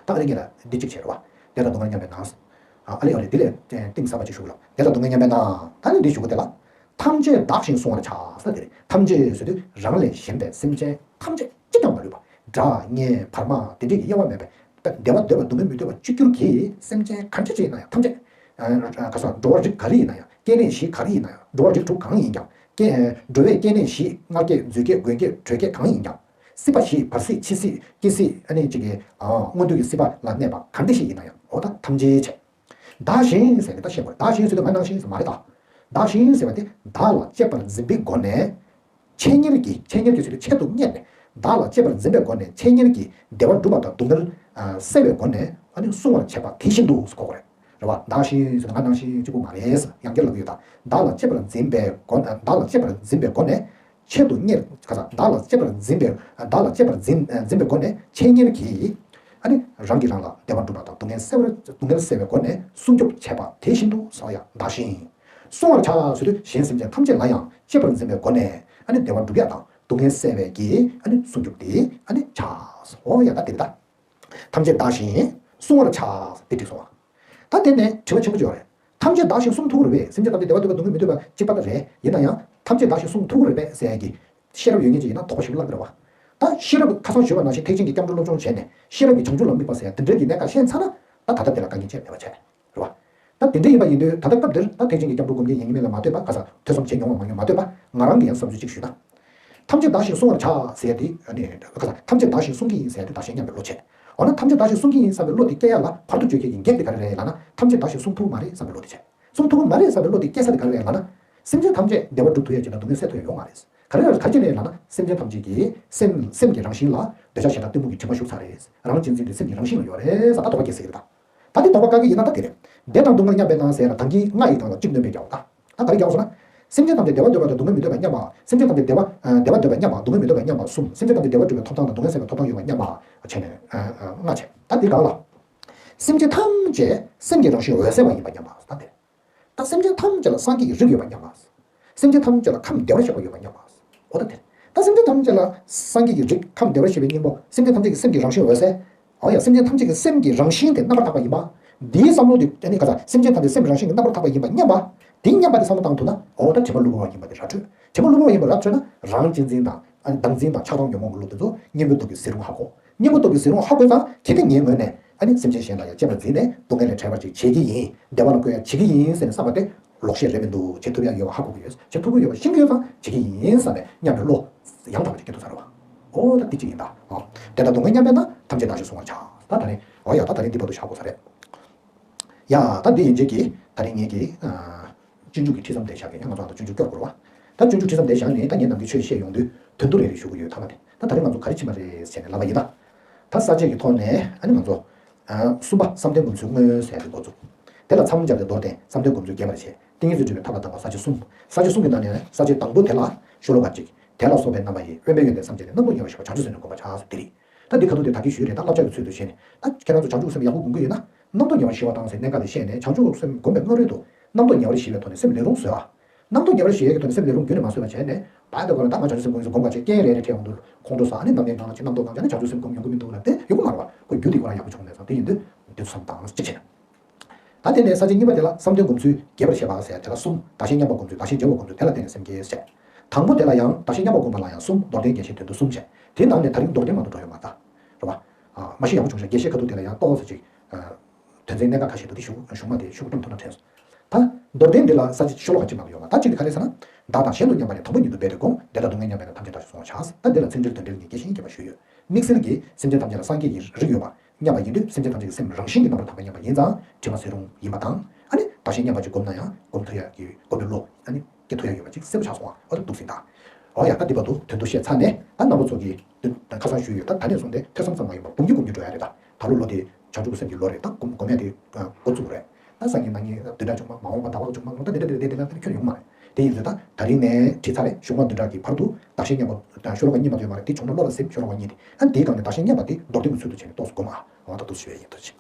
ད་ཨ་ལེ་ངེད་ལ་འདི་གཅིག་བྱས་རེད་བ། བདེ་དང་སྡུག་བསྔལ་མཉམ་པས་ན། ཨ་ལེ་ཨ་ལེ་འདི་ལས་གཏིང་ཟབ་པ་ཅིག་ཞུ་གི་ལ། བདེ་དང་སྡུག་བསྔལ་མཉམ་པས་ན། ད་ནི་འདི་ཞུ་གི་དེ་ལ། ཐམས་ཅད་བདག་བཞིན་བསྲུང་བར་བྱ་ཟེར་དེ་རེད། ཐམས་ཅད་ཟེར་དུས་རང་ལས་གཞན་པའི་སེམས་ཅན་ཐམས་ཅད་གཅིག་ཀྱང་མ་ལུས་པ། དགྲ་གཉེན་བར་མ་དེ་འདྲས་ཀྱི་དབྱེ་བ་མེད་པའི་བདེ་བ་འདོད་པ་སྡུག་བསྔལ་མི་འདོད་པ་གཅིག་གྱུར་གྱི་སེམས་ཅན་གང་ཅི་ཅི་ཡིན་ན་ཡང་ཐམས་ཅད། ཨ་ག་ས་འགྲོ་བ་རིགས་ག་རེ་ཡིན་ན་ཡང་སྐྱེ་གནས་བཞི་ག་རེ་ཡིན་ན་ཡང་འགྲོ་བ་རིགས་དྲུག་གང་ཡིན་ཀྱང་སྐྱེ་འགྲོ་བའི་སྐྱེ་གནས་བཞི་མངལ་སྐྱེས་མཛོད་སྐྱེས་མགོན་སྐྱེས་དྲོད་སྐྱེས་གང་ཡིན་ཀྱང་། སྲིད་པ་བཞི་བར་སྲིད་འཆི་སྲིད་སྐྱེ་སྲིད་ཨ་ནི་གཅིག་གི་ཨ་མངོན་མཐོ་གི་སྲིད་པ་ལ་གནས་པ་གང་འདྲ་ཞིག་ཡིན་ན་ཡང་འོ་ད་ཐམས་ཅད་བྱས། བདག་གཞན་ཟེར་ནས་ད་བཤད་དགོས་རེད། བདག་གཞན་ཟེར་དུས་ང་ནང་བཞིན་ཟེར་མ་རེད་ད། བདག་གཞན་ཟེར་བ་དེ་བདག་ལ་གཅེས་པར་འཛིན་པའི་སྒོ་ནས། ཆེད་གཉེར་གྱིས་ཆེད་གཉེར་གྱིས་ཟེར་དུས་ཆེད་དུ་གཉེར་ནས་བདག་ལ་གཅེས་པར་འཛིན་པའི་སྒོ་ནས་ཆེད་གཉེར་གྱིས་བདེ་བ་སྒྲུབ་པ་དང་སྡུག་བསྔལ་སེལ་བའི་སྒོ་ནས་ཨ་ནི་བསྲུང་བར་བྱེད་པ་དེ་བཞིན་དུ་གོ་དགོས་རེད། རེད་བ། བདག་གཞན་ཟེར་དུས་ང་ནང་བཞིན་གཅིག་པུ་མ་རེད། ཡང་བསྐྱར་ལབ་ཀྱི་ཡོད་ད། བདག་ལ་གཅེས་པར་འཛིན་པའི་སྒོ་བདག་ལ་གཅེས་པར་འཛིན་པའི་སྒོ་ནས། ཆེད་དུ་གཉེར་ག་ས་བདག་ལ་གཅེས་པར་འཛིན་པའི་བདག་ལ་གཅེས་པར་འཛིན་འཛིན་པའི་སྒོ་ནས་ཆེད་གཉེར་གྱིས། ཨ་ནི་རང་གིས་རང་ལ་བདེ་བ་སྒྲུབ་པ་དང་སྡུག་བསྔལ་སེལ་བར་སྡུག་བསྔལ་སེལ་བའི་སྒོ་ནས་སྲུང་སྐྱོབ་བྱེད་པ་དེ་བཞིན་དུ་ཟེར་བ་ཡང་བདག་གཞན། བསྲུང་བར་བྱ་ཟེར་དུས་གཞན་སེམས་ཅན་ཐམས་ཅད་ལ་ཡང་གཅེས་པར་འཛིན་པའི་སྒོ་ནས་ཨ་ནི་བདེ་བ་སྒྲུབ་ཡག་དང་སྡུག་བསྔལ་སེལ་བའི་གི་ཨ་ནི་སྲུང་སྐྱོབ་དེ་ཨ་ནི་བྱ། འོ་ཡ་ད་དེ་རེད་ད། ཐམས་ཅད་བདག་གཞན་བསྲུང་བར་བྱ། དེ་འགྲིག་སོང་བ། ད་དེ་ནས་དྲི་བ་ཆེན་པོ་ཅིག་ཡོད་རེད། ཐམས་ཅད་བདག་གཞན་བསྲུང་ཐུབ་ཀྱི་རེད་པས། སེམས་ཅན་ཐམས་ཅད་བདེ་བ་འདོད་པ་སྡུག་བསྔལ་མི་འདོད་པ་གཅིག་པ་ད་རེད། ཡིན་ན་ཡང་ཐམས་ཅད་བདག་གཞན་བསྲུང་ཐུབ་ཀྱི་རེད་པས་ཟེར་ཡ་གི་ཤེས་རབ་ཡོད་མཁན་ཅིག་ཡིན་ན་དོགས་པ་ཞིག་བརླག་གི་རེད་བ། ད་ཤེས་རབ་ཁ་སང་ཞུས་པ་ནང་བཞིན་ཐེག་ཆེན་གྱི་སྐྱབས་འགྲོ་སློབ་སྦྱོང་བྱས་ནས་ཤེས་རབ་ཀྱིས་བྱང་ཆུབ་ལ་དམིགས་པ་ཟེར་ཡ་དེ་འདྲའི་གི་གནད་འགག་ཤེས་ཚར་ན་ད་ད་ལྟ་དེ་ལ་དཀའ་ངལ་ཅི་ཡང་མེད་པ་བྱས། རེད་བ། ད་དེ་འདྲ་ཡིན་པ་ཡིན་དུས་ད་ལྟ་སྐབས་འདིར་ད་ཐེག་ཆེན་གྱི་སྐྱབས་འགྲོ་སྒོམ་མཁན་ཡིན་མིན་ལ་མ་ལྟོས་པ་ག་ས་ཐོས་བསམ་བྱེད་མྱོང་བ་མ་མྱོང་མ་ལྟོས་པ་ང་རང་གི་ཡང་བསམ་ཚུལ་གཅིག་ཞུས་ན། ཐམས་ཅད་བདག་གཞན་བསྲུང་བར་བྱ་ཟེར་ཡ་དེ་ཨ་ནི་ག་ས་ཐམས་ཅད་བདག་གཞན་བསྲུང་གི་ཡིན་ཟེར་ཡ་དེ་བདག་གཞན་མཉམ་པའི་བློ་བྱས། འོ་ན་ཐམས་ཅད་བདག་གཞན་བསྲུང་གི་ཡིན་བསམ་པའི་བློ་དེ་སྐྱེ་ཡ་ལ་བར་དུ་གཅོད་མཁན་གྱི་འགན་དེ་ག་རེ་རེད་ལབ་ན་ཐམས་ཅད་བདག་གཞན་བསྲུང་ཐུབ་ཀྱི་མ་རེད་བསམ་པའི་བློ་དེ་བྱས། བསྲུང་ཐུབ་ཀྱི་མ་རེད་བསམ་པའི་བློ་དེ་སྐྱེ་ས་དེ་ག་རེ་རེད་ལབ་ན། སེམས་ཅན་ཐམས་ཅད་བདེ་བ་སྒྲུབ་ཐུབ་ཡ་ཅིག་དང་སྡུག་བསྔལ་སེལ་ཐུབ་ཡ་ཡོད་མ་རེད། ག་རེ་རེད་ག་རེ་བྱས་ནས་ལབ་ན་སེམས་ཅན་ཐམས་ཅད་ཀྱི་སེམས་སེམས་ཀྱི་རང་བཞིན་ལ་འདོད་ཆགས་ཞེ་སྡང་གཏི་མུག་གི་དྲི་མ་ཞུགས་ཚར་རེད། རང་གཅེས་འཛིན་དེ་སེམས་ཀྱི་རང་བཞིན་ལ་ཡོད་རེད་ཟེར་ད་དོགས་པ་སྐྱེ་སྲིད་ཀྱི་རེད་ད། ད་དེ་དོགས་པ་བཀག་གི་ཡིན་ན་ད་དེ་རེད། བདེ་དང་སྡུག་བསྔལ་མཉམ་པས་ན་ཟེར་ལ་དང་གི་ལྔ་ཡི་སྒང་ལ་གཅིག་སྣོན་པས་རྒྱག་པ་ད། ད་ག་རེ་རྒྱག་སོང་ན། སེམས་ཅན་ཐམས་ཅད་བདེ་བ་འདོད་པ་དང་སྡུག་བསྔལ་མི་འདོད་པ་མཉམ་པ། སེམས་ཅན་ཐམས་ཅད་བདེ་བ་ཨ་བདེ་བ་འདོད་པ་མཉམ་པ་སྡུག་བསྔལ་མི་འདོད་པ་མཉམ་པ་གསུམ། སེམས་ཅན་ཐམས་ཅད་བདེ་བ་སྒྲུབ་པའི་ཐོབ་ཐང་དང་སྡུག་བསྔལ་སེལ་བའི་ཐོབ་ཐང་ཡོད་པ་མཉམ་པ་བྱས་ནས་ཨ་ཨ་ལྔ་བྱས། ད་འདི་སྒང་ལ། སེམས་ཅན་ཐམས་ཅད་སེམས་ཀྱི་རང་བཞིན་འོད་གསལ་བ་ཡིན་པ་མཉམ་པ་ད་དེ། ད་སེམས་ཅན་ཐམས་ཅད་ལ་སངས་རྒྱས་ཀྱི་རིགས་ཡོད་པ་མཉམ་པ། སེམས་ཅན་ཐམས་ཅད་ལ་ཁམས་བདེ་བར་གཤེགས་པ་ཡོད་པ་མཉམ་པ། འོ་ད་དེ། ད་སེམས་ཅན་ཐམས་ཅད་ལ་སངས་རྒྱས་ཀྱི་རིགས་ཁམས་བདེ་བར་གཤེགས་པའི་སྙིང་པོ་སེམས་ཅན་ཐམས་ཅད་ཀྱི་སེམས་ཀྱི་རང་བཞིན་འོད་གསལ། འོ་ཡ་སེམས་ཅན་ཐམས་ཅད་ཀྱི་སེམས་ཀྱི་རང་བཞིན་དེ་རྣམ་པར་དག་པ་ཡིན་པ། འདིའི་བསམ་བློ་དེ་ཨ་ནི་ག་ས་སེམས་ཅན་ཐམས་ཅད་སེམས་རང་བཞིན་གྱི་རྣམ་པར་དག་པ་ཡིན་པ་མཉམ་པ། དེ་མཉམ་པ་དེ་བསམ་བློ་བཏང་ཐུབ་ན་འོ་ད་དྲི་མ་བླུ་བ་ཡིན་པ་དེ་ར་འཕྲོད། དྲི་མ་བླུ་བ་ཡིན་པ་ར་འཕྲོད་ན་རང་གཅེས་འཛིན་དང་ཨ་ནི་བདག་འཛིན་དང་ཆགས་སྡང་ཉོན་མོངས་ཀྱི་བློ་དེ་ཚོ་གཉེན་པོའི་སྟོབས་ཀྱིས་ཟིན་རུང་ཧ་གོ། གཉེན་པོའི་སྟོབས་ཀྱིས་ཟིན་རུང་ཧ་གོ་ཙང་གལ་ཏེ་ངའི་ངོས་ནས་ཨ་ནི་སེམས་ཅན་གཞན་ལ་ཡང་གཅེས་པར་འཛིན་ནས་སྡུག་བསྔལ་ལས་བྲལ་བར་ཅིག་བྱེད་ཀྱི་ཡིན། བདེ་བ་ལ་བཀོད་ཡ་བྱེད་ཀྱི་ཡིན་ཟེར་ནས་བསམ་པ་དེ་ལོག་ཤེས་རེད་མི་འདུག་བྱེད་ཐུབ་ཡ་ཡོད་པ་ཧ་གོ་གི་ཡོད། བྱེད་ཐུབ་ཀྱི་ཡོད་པ་ཤེས་ཀྱི་ཡོད་ཙང་བྱེད་ཀྱི་ཡིན་བསམ་པའི་མཉམ་པའི་བློ་ཡང་དག་པ་ཅིག་སྐྱེ་ཐུབ་ས་རེད་བ། ཨོ་ད་འདི་གཅིག་ཡིན་ད། ཨོ། བདེ་དང་སྡུག་བསྔལ་མཉམ་པས་ན་ཐམས་ཅད་བདག་གཞན་བསྲུང་བར་བྱ། ད་ད་རིང་ཨོ་ཡ་ད་ད་རིང་འདི་བར་དུ་བཞག་དགོས་ས་རེད། ཡ་ད་འདི་ཡན་ཆད་ཀྱི་ད་རིང་ངེད་ཀྱི་ཨ། སྤྱོད་འཇུག་གི་ཁྲིད་མཚམས་དེ་བཞག་གི་ཡང་ང་ཚོ་ཨ་ད་སྤྱོད་འཇུག་སྐྱོར་དགོས་རེད་བ། ད་སྤྱོད་འཇུག་ཁྲིད་མཚམས་དེ་བཞག་ནས་ད་ངས་ནམ་རྒྱུན་ཆོས་བཤད་ཡོང་དུས་དོན་དུ་རེ་རེ་ཞུ་གི་ཡོད་ཐ་མ་དེ་ད་ད་རིང་ང་ཚོ་ག་རེ་ཕྱིན་པ་རེད་ཟེར་ནས་ལབ་པ་ཡིན་ད། ད་ས་བཅད་ཀྱི་ཐོག་ནས་ཨ་ནི་ང་ཚོ་ཨ་གསུམ་པ་བསམ་གཏན་སྒོམ་ཚུལ་དངོས་ཟེར་ཡ་དེ་འགོ་བཙུགས། དེ་ལ་མཚམས་སྦྱར་ཏེ་མདོར་བསྟན་བསམ་གཏན་སྒོམ་ཚུལ་རྒྱས་པར་བཤད། ཏིང་ངེ་འཛིན་སྒྲུབ་པའི་ཐབས་ལ་གདམས་པ་ས་བཅད་གསུམ། ས་བཅད་གསུམ་གྱི་ནང་ནས་ས་བཅད་དང་པོ་དེ་ལ་ཤོ་ལོ་ཀ་གཅིག་དེ་ལ་སོགས་པའི་རྣམ་པ་ཡིས། དབེན་པའི་ཡོན་ཏན་བསམ་བྱས་ནས། རྣམ་རྟོག་ཉེ་བར་ཞི་བ་བྱང་ཆུབ་སེམས་ནི་བསྒོམ་པར་བྱ། དེ་རེད། ད་འདི་ཁ་ཐུག་དེ་ད་གིན་ཞུས་རེད། ད་བསླབ་བྱ་གི་ཚུལ་དུ་བྱས་ནས་ད་ཁྱེད་རང་ཚོ་བྱང་ཆུབ་སེམས་ཡག་པོ་སྒོམ་གི་ཡོད་ན་རྣམ་རྟོག་ཉེ་བར་ཞི་བ་དང་ཟེར་གནད་འགག་དེ་བཤད་ནས་བྱང་ཆུབ་སེམས་སྒོམ་པའི་སྔ་རོལ་དུ་ རྣམ་རྟོག་ཉེ་བར་ཞི་བའི་ཐོག་ནས་སེམས་ལས་རུང་བཟོ་བ། རྣམ་རྟོག་ཉེ་བར་ཞི་ཡས་ཀྱི་ཐོག་ནས་སེམས་ལས་རུང་རྒྱུན་ནས་མ་བཟོས་པ་བྱས་ནས་བར་དུ་ཁོ་ན་ད་ང་བྱང་ཆུབ་སེམས་སྒོམ་ཡིན་ཟེར་སྒོམ་ག་བྱས་རྐྱེན་རེ་རེ་འཕྲད་ཡོང་དུས་ཁོང་ཁྲོ་ཟ། ཨ་ནི་རྣམ་གཡེང་ལངས་ལ་ཅིག་རྣམ་རྟོག་ལངས་བྱས་ནས་བྱང་ཆུབ་སེམས་སྒོམ་ཡོང་གི་མི་འདུག་ལབ་དེ་ཡོང་གི་མ་རེད་པ། ཁོ་རྒྱུ་དེ་ཁོ་རང་ཡག་པོ་བྱུང་མེད་ཙང་དེ་ཡིན་དུས་དེ་ཚོ་བསམ་སྟངས་གཅིག་བྱས། ད་དེ་ནས་ས་བཅད་གཉིས་པ་དེ་ལ་བསམ་གཏན་སྒོམ་ཚུལ་རྒྱས་པར་བཤད་པ་ཟེར་དེ་ལ་གསུམ། བདག་གཞན་མཉམ་པ་སྒོམ་ཚུལ། བདག་གཞན་བརྗེ་བོ་སྒོམ་ཚུལ། དེ་ལ་བརྟེན་ནས་སེམས་བསྐྱེད་བཤད། དང་པོ་དེ་ལ་ཡང་བདག་གཞན་མཉམ་པ་སྒོམ་པ་ལ་ཡང་གསུམ། མདོར་བསྟན་རྒྱས་བཤད་དོན་དུ་གསུམ་བཤད། དེའི་ནང་ནས་ད་རིང་མདོར་བསྟན་མ་གཏོགས་འགྲོ་ཡོད་མ་རེད་ད། རེད་པ། ཨ། མ་གཞི་ཡག་པོ་བྱུང་ཤག་རྒྱས་བཤད་ཁ་ཐུག་དེ་ལ་ཡང་ཏོག་ཙམ་ཅིག་ཨ། དོན་ཚན་གནད་འགག་ཁ་ཤས་འདུག་དེ་གཞུང་གཞུང་མ་དེ་ཤོག་གུ་ཐུང་ཐུང་ན་དྲན་སོང་། ད་མདོར་བསྟན་འདི་ལ་ས་བཅད་ཤོ་ལོ་ཀ་གཅིག་མ་གཏོགས་ཡོད་མ་རེད། ད་གཅིག་དེ་ག་རེ་ཟེར་ན། བདག་དང་གཞན་དུ་མཉམ་པ་ནི། དང་པོ་ཉིད་དུ་འབད་དེ་བསྒོམ། བདེ་དང་སྡུག་བསྔལ་མཉམ་པས་ན། ཐམས་ཅད་བདག་གཞན་བསྲུང་བར་བྱ། ད་འདི་ལ་ཚིག་འགྲེལ་དོན་འགྲེལ་གཉིས་རྒྱས་བཤད་གཉིས་རྒྱས་པ་ཞུས་ཡོད། དམིགས་བསལ་གྱིས་སེམས་ཅན་ཐམས་ཅད་ལ་སངས་རྒྱས་ཀྱི་རིགས་ཡོད་པ་མཉམ་པ་ཡིན་དུས་སེམས་ཅན་ཐམས་ཅད་ཀྱི་སེམས་རང་བཞིན་གྱི་རྣམ་པར་དག་པ་མཉམ་པ་ཡིན་ཙང་དྲི་མ་སེལ་རུང་ཡིན་པ་དང་། ཨ་ནི་བདག་གཞན་མཉམ་པ་ཅིག་བསྒོམས་ན་ཡང་སྒོམ་ཐུབ་ཡ་གི་སྒོམ་པའི་བློ་ཨ་ནི་སྐྱེ་ཐུབ་ཡ་ཡོད་པ་ཅིག་གསལ་པོ་ཆགས་སོང་བ། འོ་ད་འདུག་ཟིན་ད། འོ་ཡ་ད་འདི་བར་དུ་དོན་དུ་བཤད་ཚར་ནས་ད་རྣམ་པ་ཚོ་གིས་ཁ་སང་ཞུས་ཡོད། ད་ད་ནས་བཟུང་སྟེ་ཐོས་བསམ་ཙམ་མ་ཡིན་པར་སྒོམ་རྒྱུ་སྒོམ་རྒྱུ་འགྲོ་ཡ་རེད་ད། ད་ལོ་ལོ་དེ་བྱང་ཆུབ་སེམས་ཀྱི་ལོ་རེད། ད་སྒོམ་སྒོམ་ཡ་དེ་འགོ་བཙུགས་རེད། ད་སང་ཉིན་གནངས་ཉིན་བདུན་ཕྲག་བཅུ་པ་མ་འོངས་པ་ཟླ་བ་བཅུ་པ་ལོ་ད་དེ་འདྲ་དེ་འདྲ་དེ་འདྲ་ཁྱོན་ཡོང་མ་རེད། དེ་ཡིན་ཚེ་ད་ད་རིང་ནས་བྲིས་ཚར་རེད། གཞུག་མ་བདུན་ཕྲག་གི་བར་དུ་བདག་གཞན་མཉམ་པ་ཤོ་ལོ་ཀ་གཉིས་མ་གཏོགས་ཡོད་མ་རེད། དེ་བྱུང་ན་བློ་ལ་སེམས་ཤོ་ལོ་ཀ་གཉིས་དེ། ཨ་ནི་དེའི་སྒང་ནས་བདག་གཞན་མཉམ་པ་དེ་མདོར་བསྟན་གྱི་ཚུལ་དུ་བྱས་ནས་ཏོག་ཙམ་སྒོམ་ཨ། འོ་ད་འདུག་ཞུ་ཡ་ཡིན། ཐུགས་རྗེ་ཆེ།